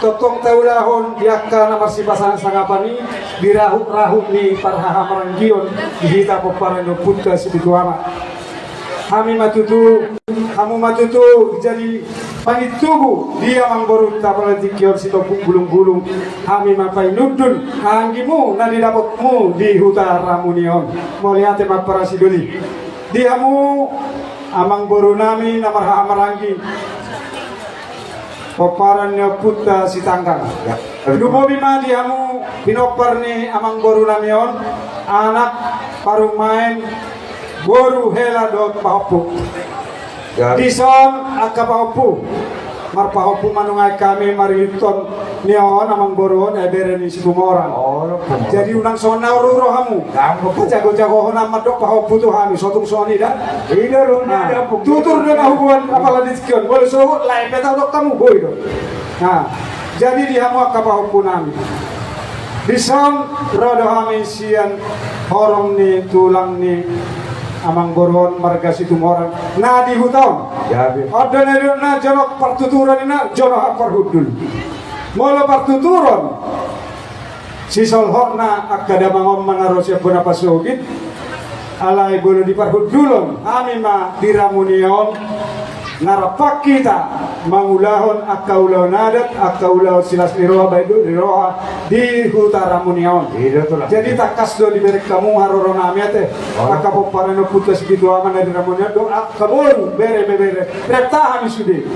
tongtong taulahon di angka na marsipasangapan i, di rahut-rahut ni parhahamaranggion di hita pomparan ni ompunta Sibutuama. Hami ma tutu, hamu ma tutu jadi pangintubu di amangborunta, apala di tingki on sitompuk bulung-bulung. Hami ma painundun haha anggimu na nidapotmu di huta Ramuni on. Mauliate ma parasi doli. Di hamu amangboru nami na marhahamaranggi, pomparan ni ompunta Sitanggang. Lumobi ma di hamu pinompar ni amangboru nami on. Anak, parumaen, boru, hela dohot pahompu. Dison angka pahompu. Marpahompu ma nunga hami marhitehon ni on, amangboru on, eh, bere ni Situmorang. Jadi unang songon na ro-ro hamu. Jago-jagohon ma mandok pahompu tu hami, so tung songon i da. Tutur do na huboan apala di tingki on. Molo sohot lae pe taudok hamu, boi do. Nah, jadi di hamu angka pahompu nami. Dison ro do hami sian horong ni tulang ni amangboru on marga Situmorang na di huta on. On do na jonok partuturan, na jonok parhundul. Molo partuturan, sisolhotna angka damang on ma na ro sian bona pasogit. Alai molo di parhundulon, hami ma di Ramunia on na rap hita mangulahon angka ulaon adat, angka ulaon silas ni roha, baen dok ni roha di huta Ramunia on. Jadi tangkas do dibereng hamu haroro nami ate. Angka pomparan ni ompunta Sipitu Ama na di Ramunia on dohot angka boru, bere, bebere, rap hami sude.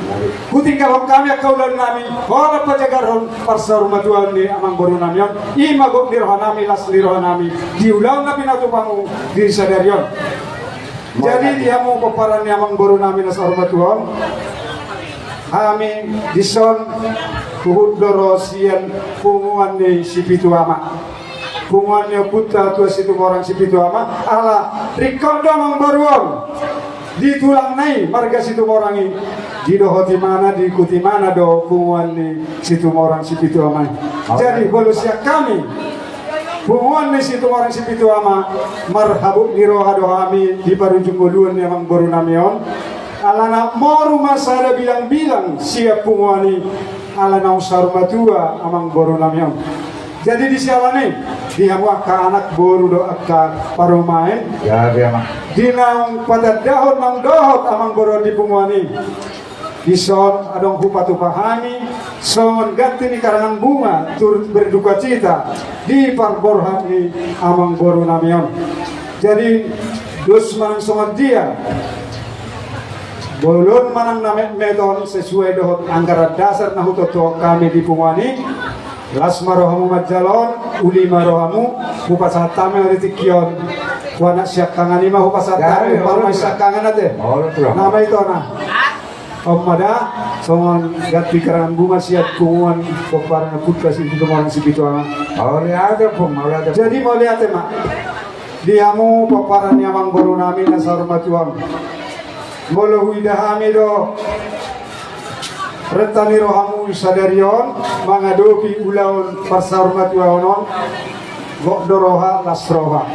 Hutinggalhon hami angka ulaon nami, holan pajagarhon parsaurmatuaon ni amangboru nami on. I ma gok ni roha nami, las ni roha nami di ulaon na pinatupa hamu di sadari on. Jadi di hamu pomparan ni amangboru nami na saurmatua on, hami dison huhut do ro sian punguan ni Sipitu Ama, punguan ni ompunta tua Situmorang Sipitu Ama. Ala ringkot do amangboru on di tulangna i marga Situmorang i, didohot imana, diikut imana do punguan ni Situmorang Sipitu Ama i. Jadi molo sian hami punguan ni Situmorang Sipitu Ama, marhabot ni roha do hami di parujung ngoluan ni amangboru nami on. Alana moru ma sada bilang-bilang sian punguan i, ala naung saurmatua amangboru nami on. Jadi di siala ni i, di hamu angka anak, boru dohot angka parumaen, di naung patandahon naung dohot amangboru on di punguan i, dison adong hupatupa hami songon ganti ni karangan bunga turut berdukacita di parborhat ni amangboru nami on. Jadi dos manang songon dia, bolon manang na metmet on, sesuai dohot anggaran dasar na hutotohon hami di punguan i. Las ma rohamu manjalo on, uli ma rohamu. Hupasahat hami di tingki on tu anak siangkangan i ma, hupasahat hami, parumaen siangkangan ate. Nama ito na. On ma da songon ganti karangan bunga sian punguan pomparan ni ompunta Situmorang Sipitu Ama. Jadi mauliate ma di hamu pomparan ni amangboru nami na saurmatua on. Molo huida hami do renta ni rohamu sadari on mangadopi ulaon parsaurmatuaon on, gok do roha, las roha.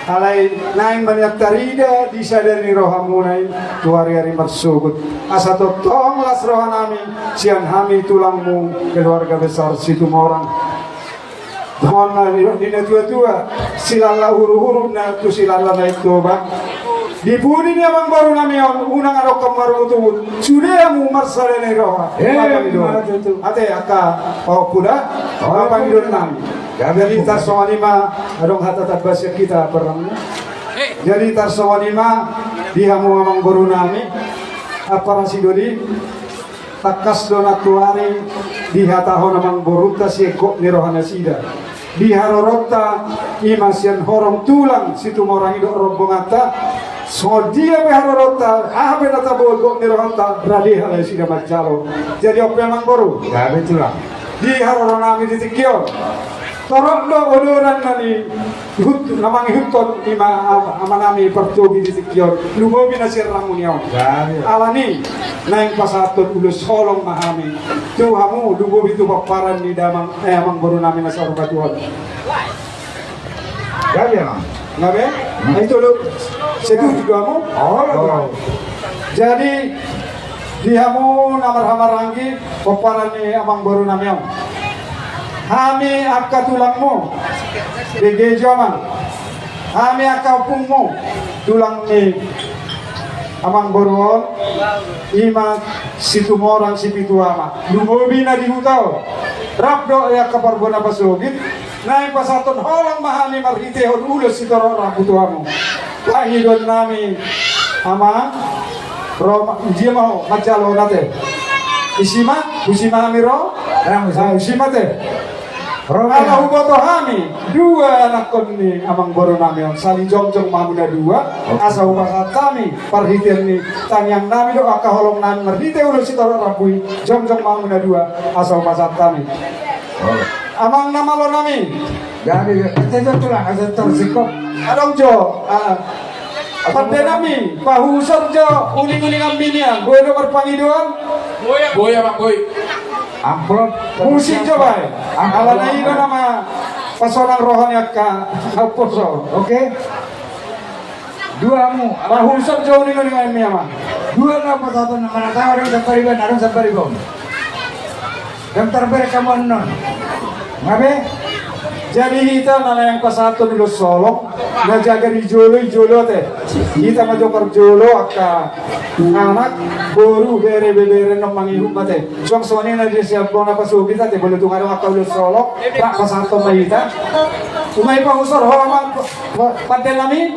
Alai naeng ma nian tarida di sada ni rohamuna i tu ari-ari marsogot, asa tongtong las roha nami sian hami tulangmu keluarga besar Situmorang. Songon na nidok ni na tua-tua, silala huru-huru na tu silala na i toba. Di pudi ni amangboru nami on unang adong hamu marungut-ungut, sude hamu marsada ni roha. Ate angka pahompu da, pangidoan nami. Jadi tarsongon i ma, adong hata tamba sian hita parang. Jadi tarsongon i ma di hamu amangboru nami, ampara sidoli. Tangkas do nantoari dihatahon amangborunta sian gok ni rohanasida. Di haroronta i ma sian horong tulang Situmorang i dohot rombonganta. Songon dia pe haroronta, aha pe na tabo gok ni rohanta, rade halak nasida manjalo. Jadi on pe amangboru, di haroro nami di tingki on, torop do odoran na ni Ihut na mangihuthon i ma ama nami partogi di tingki on, lumobi na sian ramu ni on. Alani naeng pasahathon ulos holong ma hami tu hamu, lumobi tu pomparan ni damang, eh, amangboru nami na saur matua on. Gabe? Nah, itu do. Setuju do hamu? Jadi di hamu na marhahamaranggi, pomparan ni amangboru nami on, hami angka tulangmu, bege jo amang, hami angka ompungmu, tulang ni amangboru on, i ma Situmorang Sipitu Ama, lumobi na di huta on, rap dohot angka parbona pasogit. Naeng pasahathon holong ma hami marhitehon ulos sitorop rambu tu hamu. Pangidoan nami, amang, ro ma, dia ma ho manjalo on ate? Isi ma, husi ma hami ro? Husi ma ate? Ala huboto hami dua anakkon ni amangboru nami on, sali jongjong ma hamu na dua, asa hupasahat hami parhitean ni tangiang nami dohot angka holong nami marhite ulos sitorop rambu i, jongjong ma hamu na dua, asa hupasahat hami. Amang na malo nami. Jadi, asa jo tulang, asa tarsingkop. Adong jo, ah, pande nami, pahusor jo uling-ulinganmi nian, boi do marpangidoan. Boi, Amang, boi. Amplop. Musik jo baen. Amplop. Alana i do nama pasonang roha ni angka naposo. Oke. Dua hamu. Pahusor jo uling-ulinganmi, Amang. Dua na pasahaton, na manatawa adong sampariban, adong sampariban. Daftar berek kamu annon. Ngabe? Jadi hita na naeng pasahathon ulos holong, na jaga di jolo i jolo ate. Hita ma jo parjolo, angka anak, boru, bere, bebere, annon mangihut ma ate. Suang songon i na di siap bona pasogit ate, molo tung adong angka ulos holong, rak pasahathon ma hita. Umai pahusor ho amang, pa-, pa-, pande nami.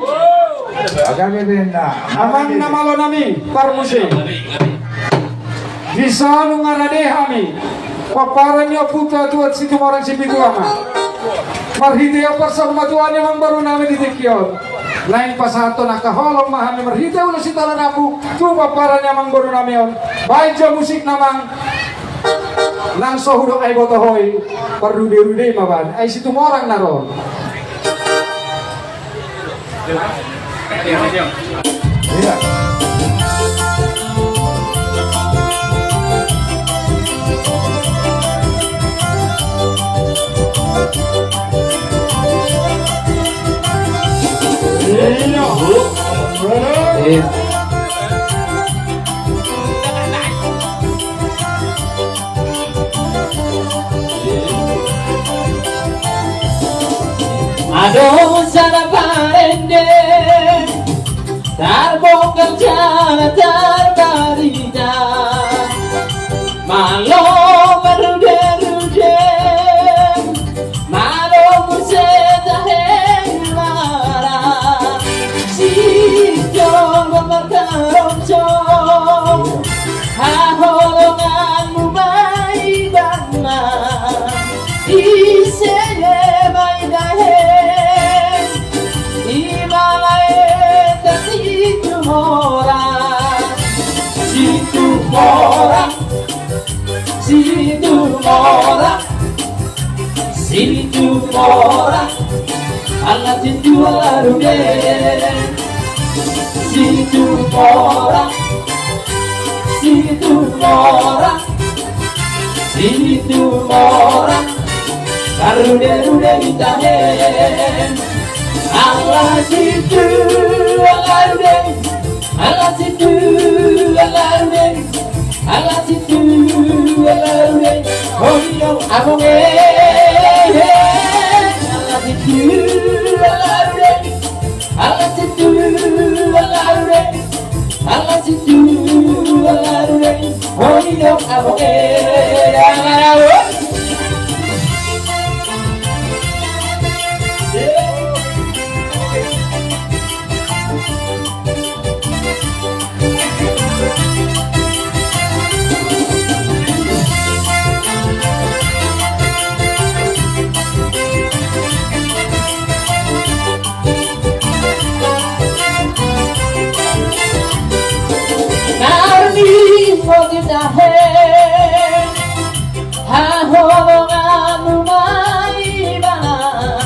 Amang na malo nami, parmusik. Di son nunga rade hami, pomparan ni ompunta Tuan Situmorang Sipitu Ama. Marhite parsaurmatuaon ni amangboru nami di tingki on, naeng pasahathon angka holong ma hami marhite ulos sitorop rambu tu pomparan ni amangboru nami on. Baen jo musikna, Amang. Nang so hudok ai boto ho i, parrude-rude ma baen, ai Situmorang na ro. Adong sada parende, tarbongkar jala tarbarita, malo marrude-rude, malo muse tahe mara, sitio markarongsong. Haholonganmu ma i bangma, ise ma i dahe, i ma lae ta Situmorang, Situmorang, Situmorang. Situmorang, ala sintua rude. Situmorang, Situmorang, Situmorang, marrude-rude i tahe. Ala sintua rude, ala sintua rude. Ala sintua rude, oi do amang e. Ala sintua rude, ala sintua rude, ala sintua rude, oi do amang e. Nari mo di tahe. Haholonganmu ma i bangma,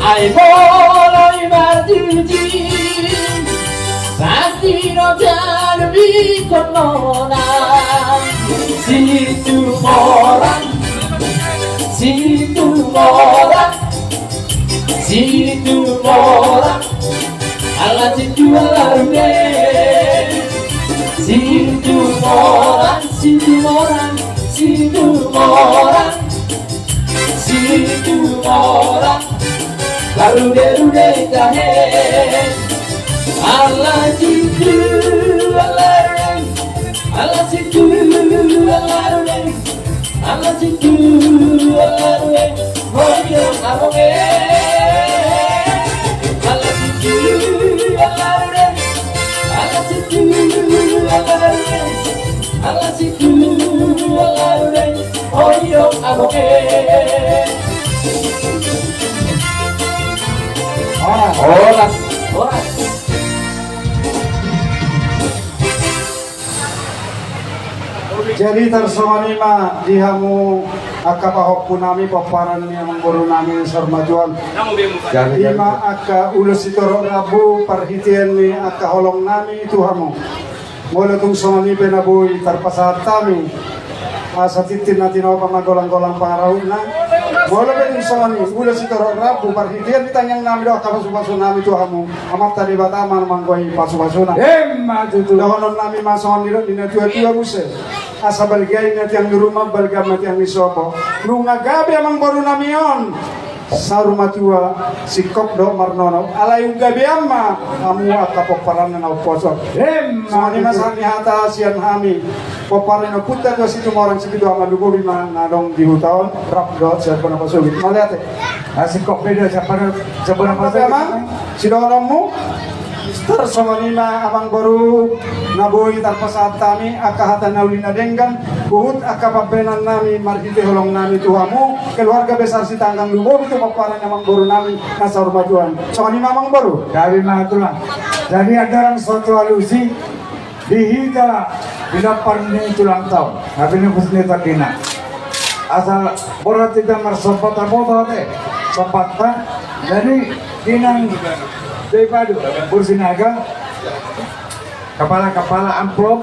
ai molo i martuji, pasti do talup ingkon monang. Situmorang, Situmorang, Situmorang, ala sintua rude. Situmorang, Situmorang, Situmorang, Situmorang, marrude-rude i tahe. Ala sintua rude, ala sintua rude. Ala sintua rude, oi do amang e. Ala sintua rude, ala sintua rude, ala sintua rude, Horas. Horas. Jadi tarsongon i ma di hamu angka pahompu nami, pomparan ni amangboru nami saur matua on. Jadi i ma angka ulos sitorop rambu parhitean ni angka holong nami tu hamu. Molo tung songon i pe na boi tarpasahat hami asa tintin na tinopa ma golang-golang pangarahutna. Molo pe tung songon i ulos sitorop rambu parhitean ni tangiang nami dohot angka pasupasu nami tu hamu, Amanta Debata ma na manggoi pasupasuna. Emma tutu. Dohonon nami ma songon nidok ni na tua-tua muse: Asa balga i ma tiang ni ruma, balga ma tiang ni sopo. Nunga gabe amangboru nami on saur matua, singkop dohot marnono. Alai unggabean ma hamu angka pomparanna na umposo. Emma tutu. Songon i ma sahat ni hata sian hami, pomparan ni ompunta Tua Situmorang Sipitu Ama, lumobi ma na adong di huta on rap dohot sian bona pasogit. Mauliate. Asing kok beda siapa siapa nama. Oke, Amang, sidohononmu. Tarsongon i ma amangboru, na boi tarpasahat hami angka hata na uli na denggan, huhut angka pambahenan nami marhite holong nami tu hamu keluarga besar Sitanggang, lumobi tu pomparan ni amangboru nami na saur matua on. Songon i ma amangboru. Gabe ma tulang. Jadi andaran soto alusi di hita di lompar ni tulang taon, na pinungkus ni tondina. Asal borat hita marsompat, apa tu ate? Sompatta. Jadi inang Depadu, Bursinaga, kepala-kepala amplop,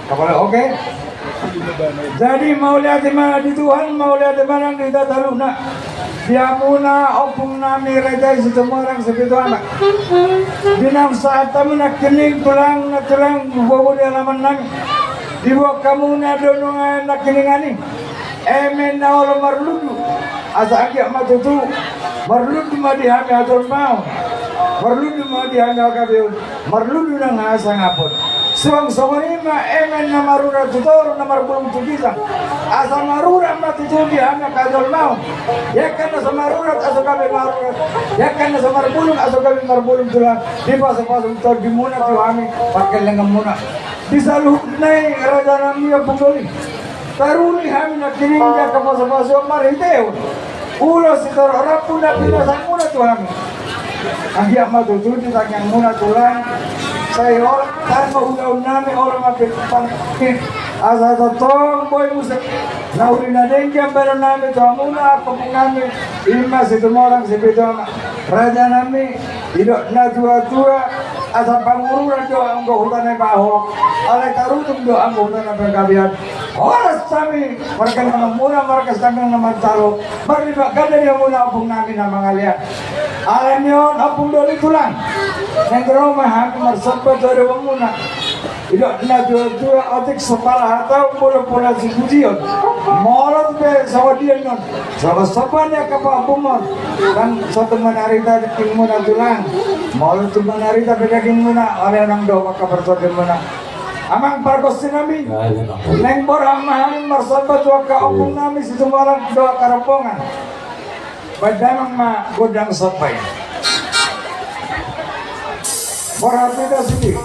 kepala, oke. Jadi mauliate ma di Tuhan, mauliate ma nang di hita saluhutna. Di hamuna ompung nami Raja i Situmorang Sipitu Ama. Di na sahat hamu nangkining tulang, na tulang bobo di alaman nami. Diboan hamu na dongan nangkiningan i. Eme na olo marlundu. Asa anggiat ma tutu marlundu ma di hami hajolmaon. Marlundu ma di hami hagabeon. Marlundu nang hasangapon. Suang songon i ma eme na marurat tu toru, na marbulung tu ginjang. Asa marurat ma tutu di hami angka jolma on. Iangkan na so marurat asa gabe marurat. Iangkan na so marbulung asa gabe marbulung tulang. Dipasupasu tondimuna tu hami parkelenganmuna. Di saluhutna i raja nami ompung doli. Taruli hami nangkining di angka pasupasu on marhitehon ulos sitorop rambu na pinasahatmuna tu hami. Anggiat ma tutu di tangiangmuna tulang, sai holan tano ulaon nami, holan ma pe pang, asa tongtong boi muse na uli na denggan bahenon nami tu hamuna angka ompung nami, i ma Situmorang Sipitu Ama. Raja nami, didok na tua-tua, asa Pangururan do anggo huta na ibaho, alai Tarutung do anggo huta na panggabean. Horas hami marga na mamora, marga Sitanggang na mantaro, marlipat ganda di hamuna ompung nami na mangalean. Alani on ompung doli tulang, naeng ro ma hami marsomba tu adopanmuna. Didok na tua-tua, otik so pala hataon, molo pola sipujion. Molo pe songon dia annon, somba-somba ni angka pahompum on. Kan so tung manarita dagingmuna tulang. Molo tung manarita pe dagingmuna, ale nang do angka partondimuna. Amang pargonsi nami, naeng borhat ma hami marsomba tu angka ompung nami Situmorang dohot angka rombongan. Baen damang ma gondang somba i. Borhat hita sude.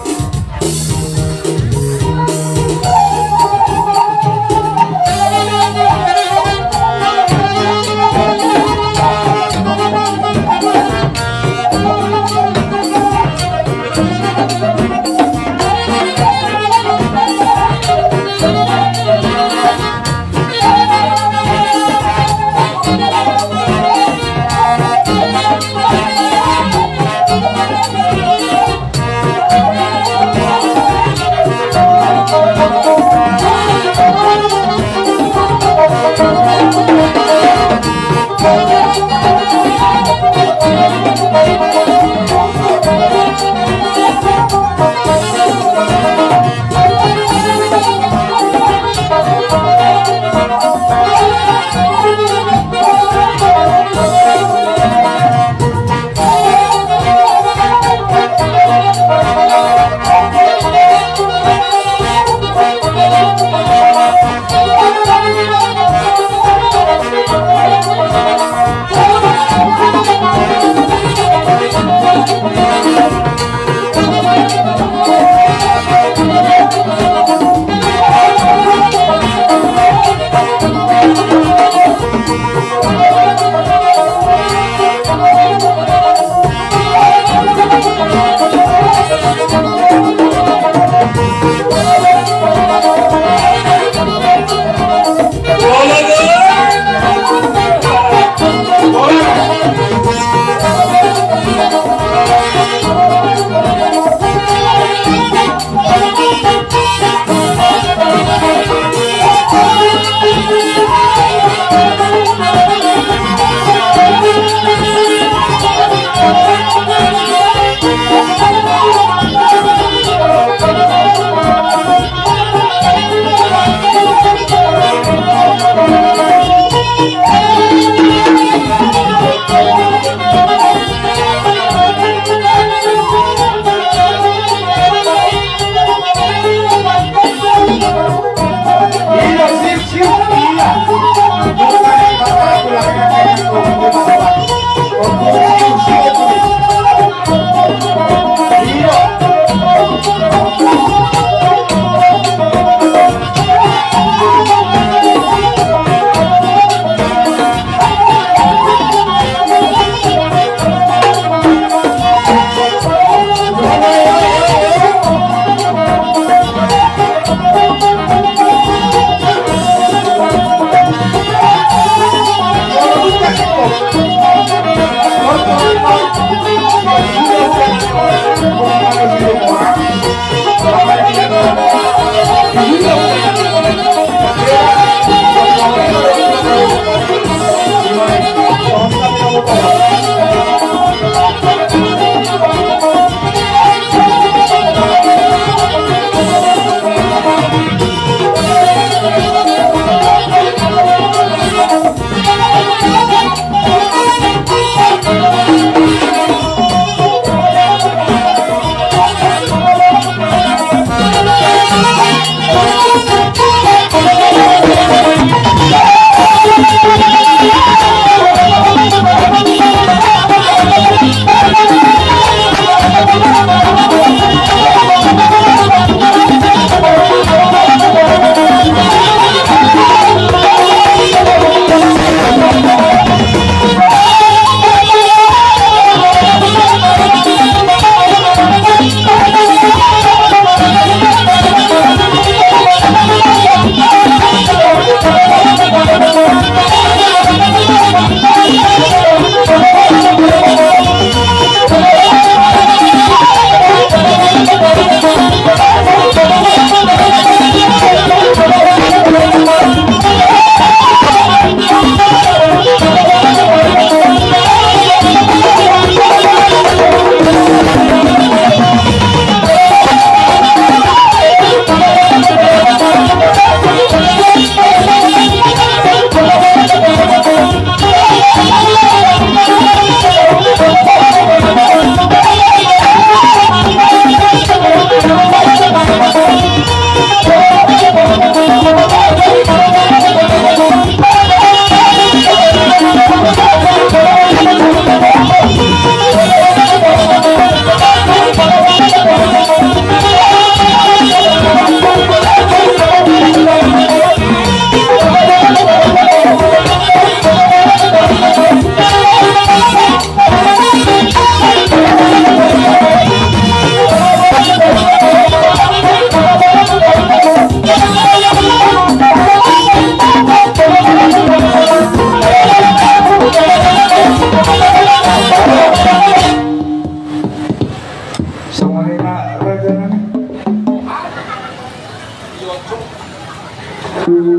Songon i ma raja nami.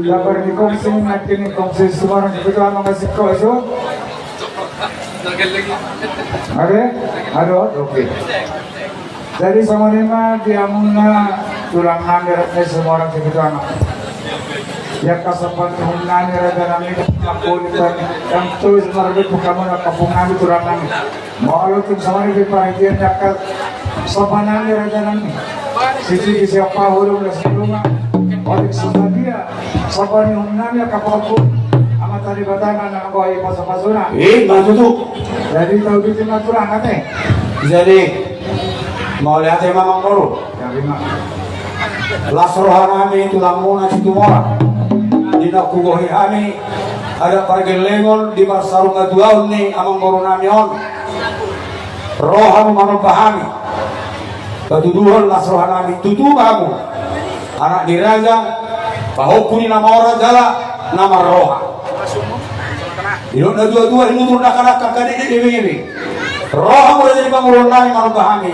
Dabar ni kongsi, nanti ni kongsi Sumorang Sipitu Ama ngasih kau isu. Oke, aduh, oke. Jadi songon i ma di hamuna tulang nami raja Sumorang Sipitu Ama. Ia kasompan ni hamuna ni raja nami, aku di tan, yang tulis marbit bukamu na kampung nami tulang nami. Molo tung songon i pe parhatian jangka somba nami raja nami. Sisi di siapa hulu na si rumah. Otik somba dia. Somba ni hum nami angka pokok. Ama tadi batana na anggo i pasu-pasuna. Eh, ma tutu. Jadi tau di tima tulang ate. Jadi mauliate ma amangboru. Jadi ma. Las roha nami tulang muna Situmorang. Di na hugohi hami adat pargellengon di parsarunga tuaon ni amangboru nami on. Ro hamu manomba hami. Patuduhon las roha nami tutu ma hamu. Anak ni raja, pahompu ni na mora jala na marroha. Didok na tua-tua, inutur na dakdanak, angka dekdek, iming-iming. Ro hamu raja ni pamoruon nami manomba hami.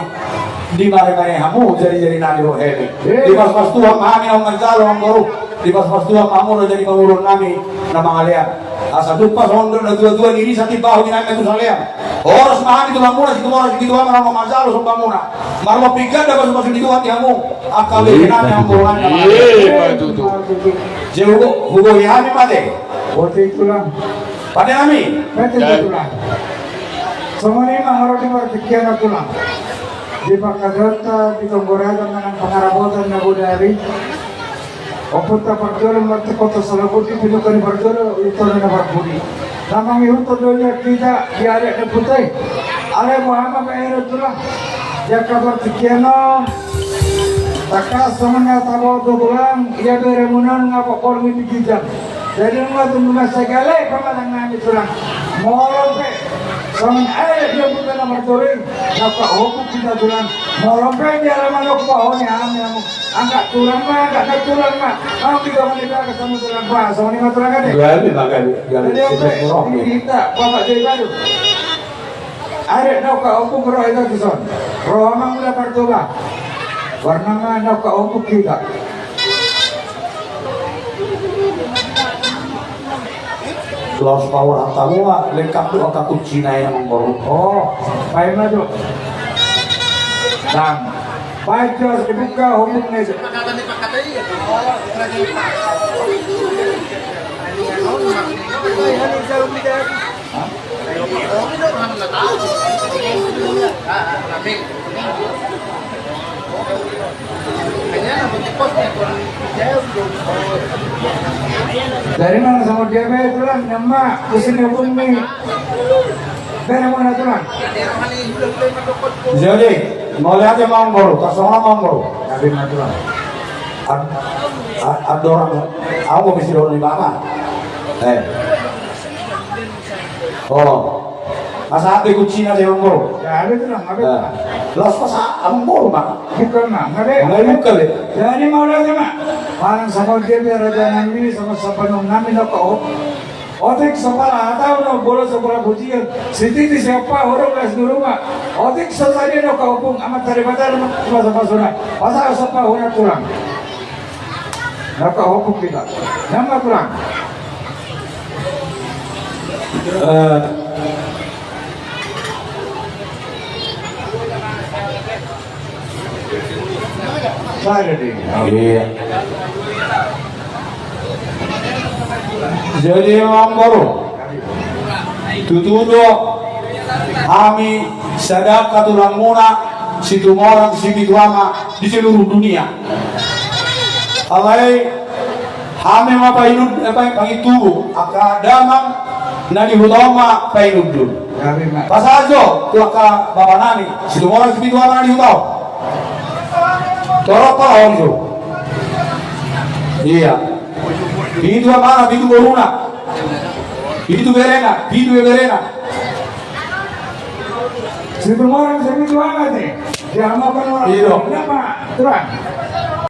Dimare-mare hamu jari-jari nami ro hemi. Dipas-pas Tuhan ma hami na manjalo amangboru. Dipas-pas Tuhan ma hamu raja ni pamoruon nami na mangalean. Asa tumpas on didok na tua-tua, ni risa timbahu ni nami tu salean. Horas ma hami tulang muna Situmorang Sipitu Ama na manjalo somba muna. Marlopi ganda pasu-pasu ni Tuhan di hamu. Angka bere nami amangboru nami na mangalean. Jadi hugo, hugohi hami ma ate. Otik tulang. Pande nami. Pande tulang. Songon i ma haroa di partingkian on tulang. Di pangkataion ta di tonggo raja manang pangarapotan na bodari. Ompunta parjolo martongkot tu Salabudi, pinungka ni parjolo i tona na parpudi. Na mangihuthon do nian hita di adat ni ompunta i. Alai boha ma bahenon tulang. Di angka partingkian on. Tangkas songon na taboto tulang, ia beremuna on nga pokormi di ginjang. Jadi nunga tung nunga segale pamatang nami tulang. Molo pe songon adat ni ompunta na martoring, nunga hombu hita tulang. Molo pe di alaman on paho ni hami hamu. Angkat tulang ma, angkat na tulang ma. Hamu di kawan di bagas hamu tulang pa, songon i ma tulang ate. Gabe ma gabe, gabe. Jadi on pe, hita Bapak Jai Baru. Adat na ungkap ompung ro hita dison. Ro amang mula Partoba. Warna ma na ungkap ompung hita. Laos paura tamu ma lengkap tu angka kuncina i na manggoru. Oh, baen ma jo. Dang. Baen jo, dibuka ompung na i. Dari mana sama dia be tulang nama pusing ya pun nih. Dari mana tulang? Jadi, mauliate ma amangboru, tarsongon ma amangboru. Dari mana tulang? Ad-, ad-, andorang, au ma bisi dohot ni bapa. Eh. Oh. Masa ate kuncina di amangboru? Ya, ada tulang, ada tulang. Laos masa amangboru ma? Bukan ma, ada. Nggak bukan le. Jadi mauliate ma. Manang sama dia biar raja nami, sama siapa nung nami na kau. Otik sapala hatau na umbola sapala pujian. Sititi siapa orang las di rumah. Otik sasadi na kau pung amat tadi patar ma, cuma sama sona. Masa sapa orang kurang. Naka hopuk kita. Nama kurang? Eh. Sada di. Iya. Jadi amangboru. Tutu do hami sada angka tulangmuna Situmorang Sipitu Ama di seluruh dunia. Alai hami ma painud-, eh, pa-, pangintubu, angka damang na di huta on ma painundun. Pasahat jo tu angka bapa nami Situmorang Sipitu Ama na di huta on. Torop pala on jo. Iya. Pitu amana, pitu boruna. Pitu berena, pitu berena. Situmorang Sipitu Ama te. Dia mau kan orang. Iya. Nama, tulang.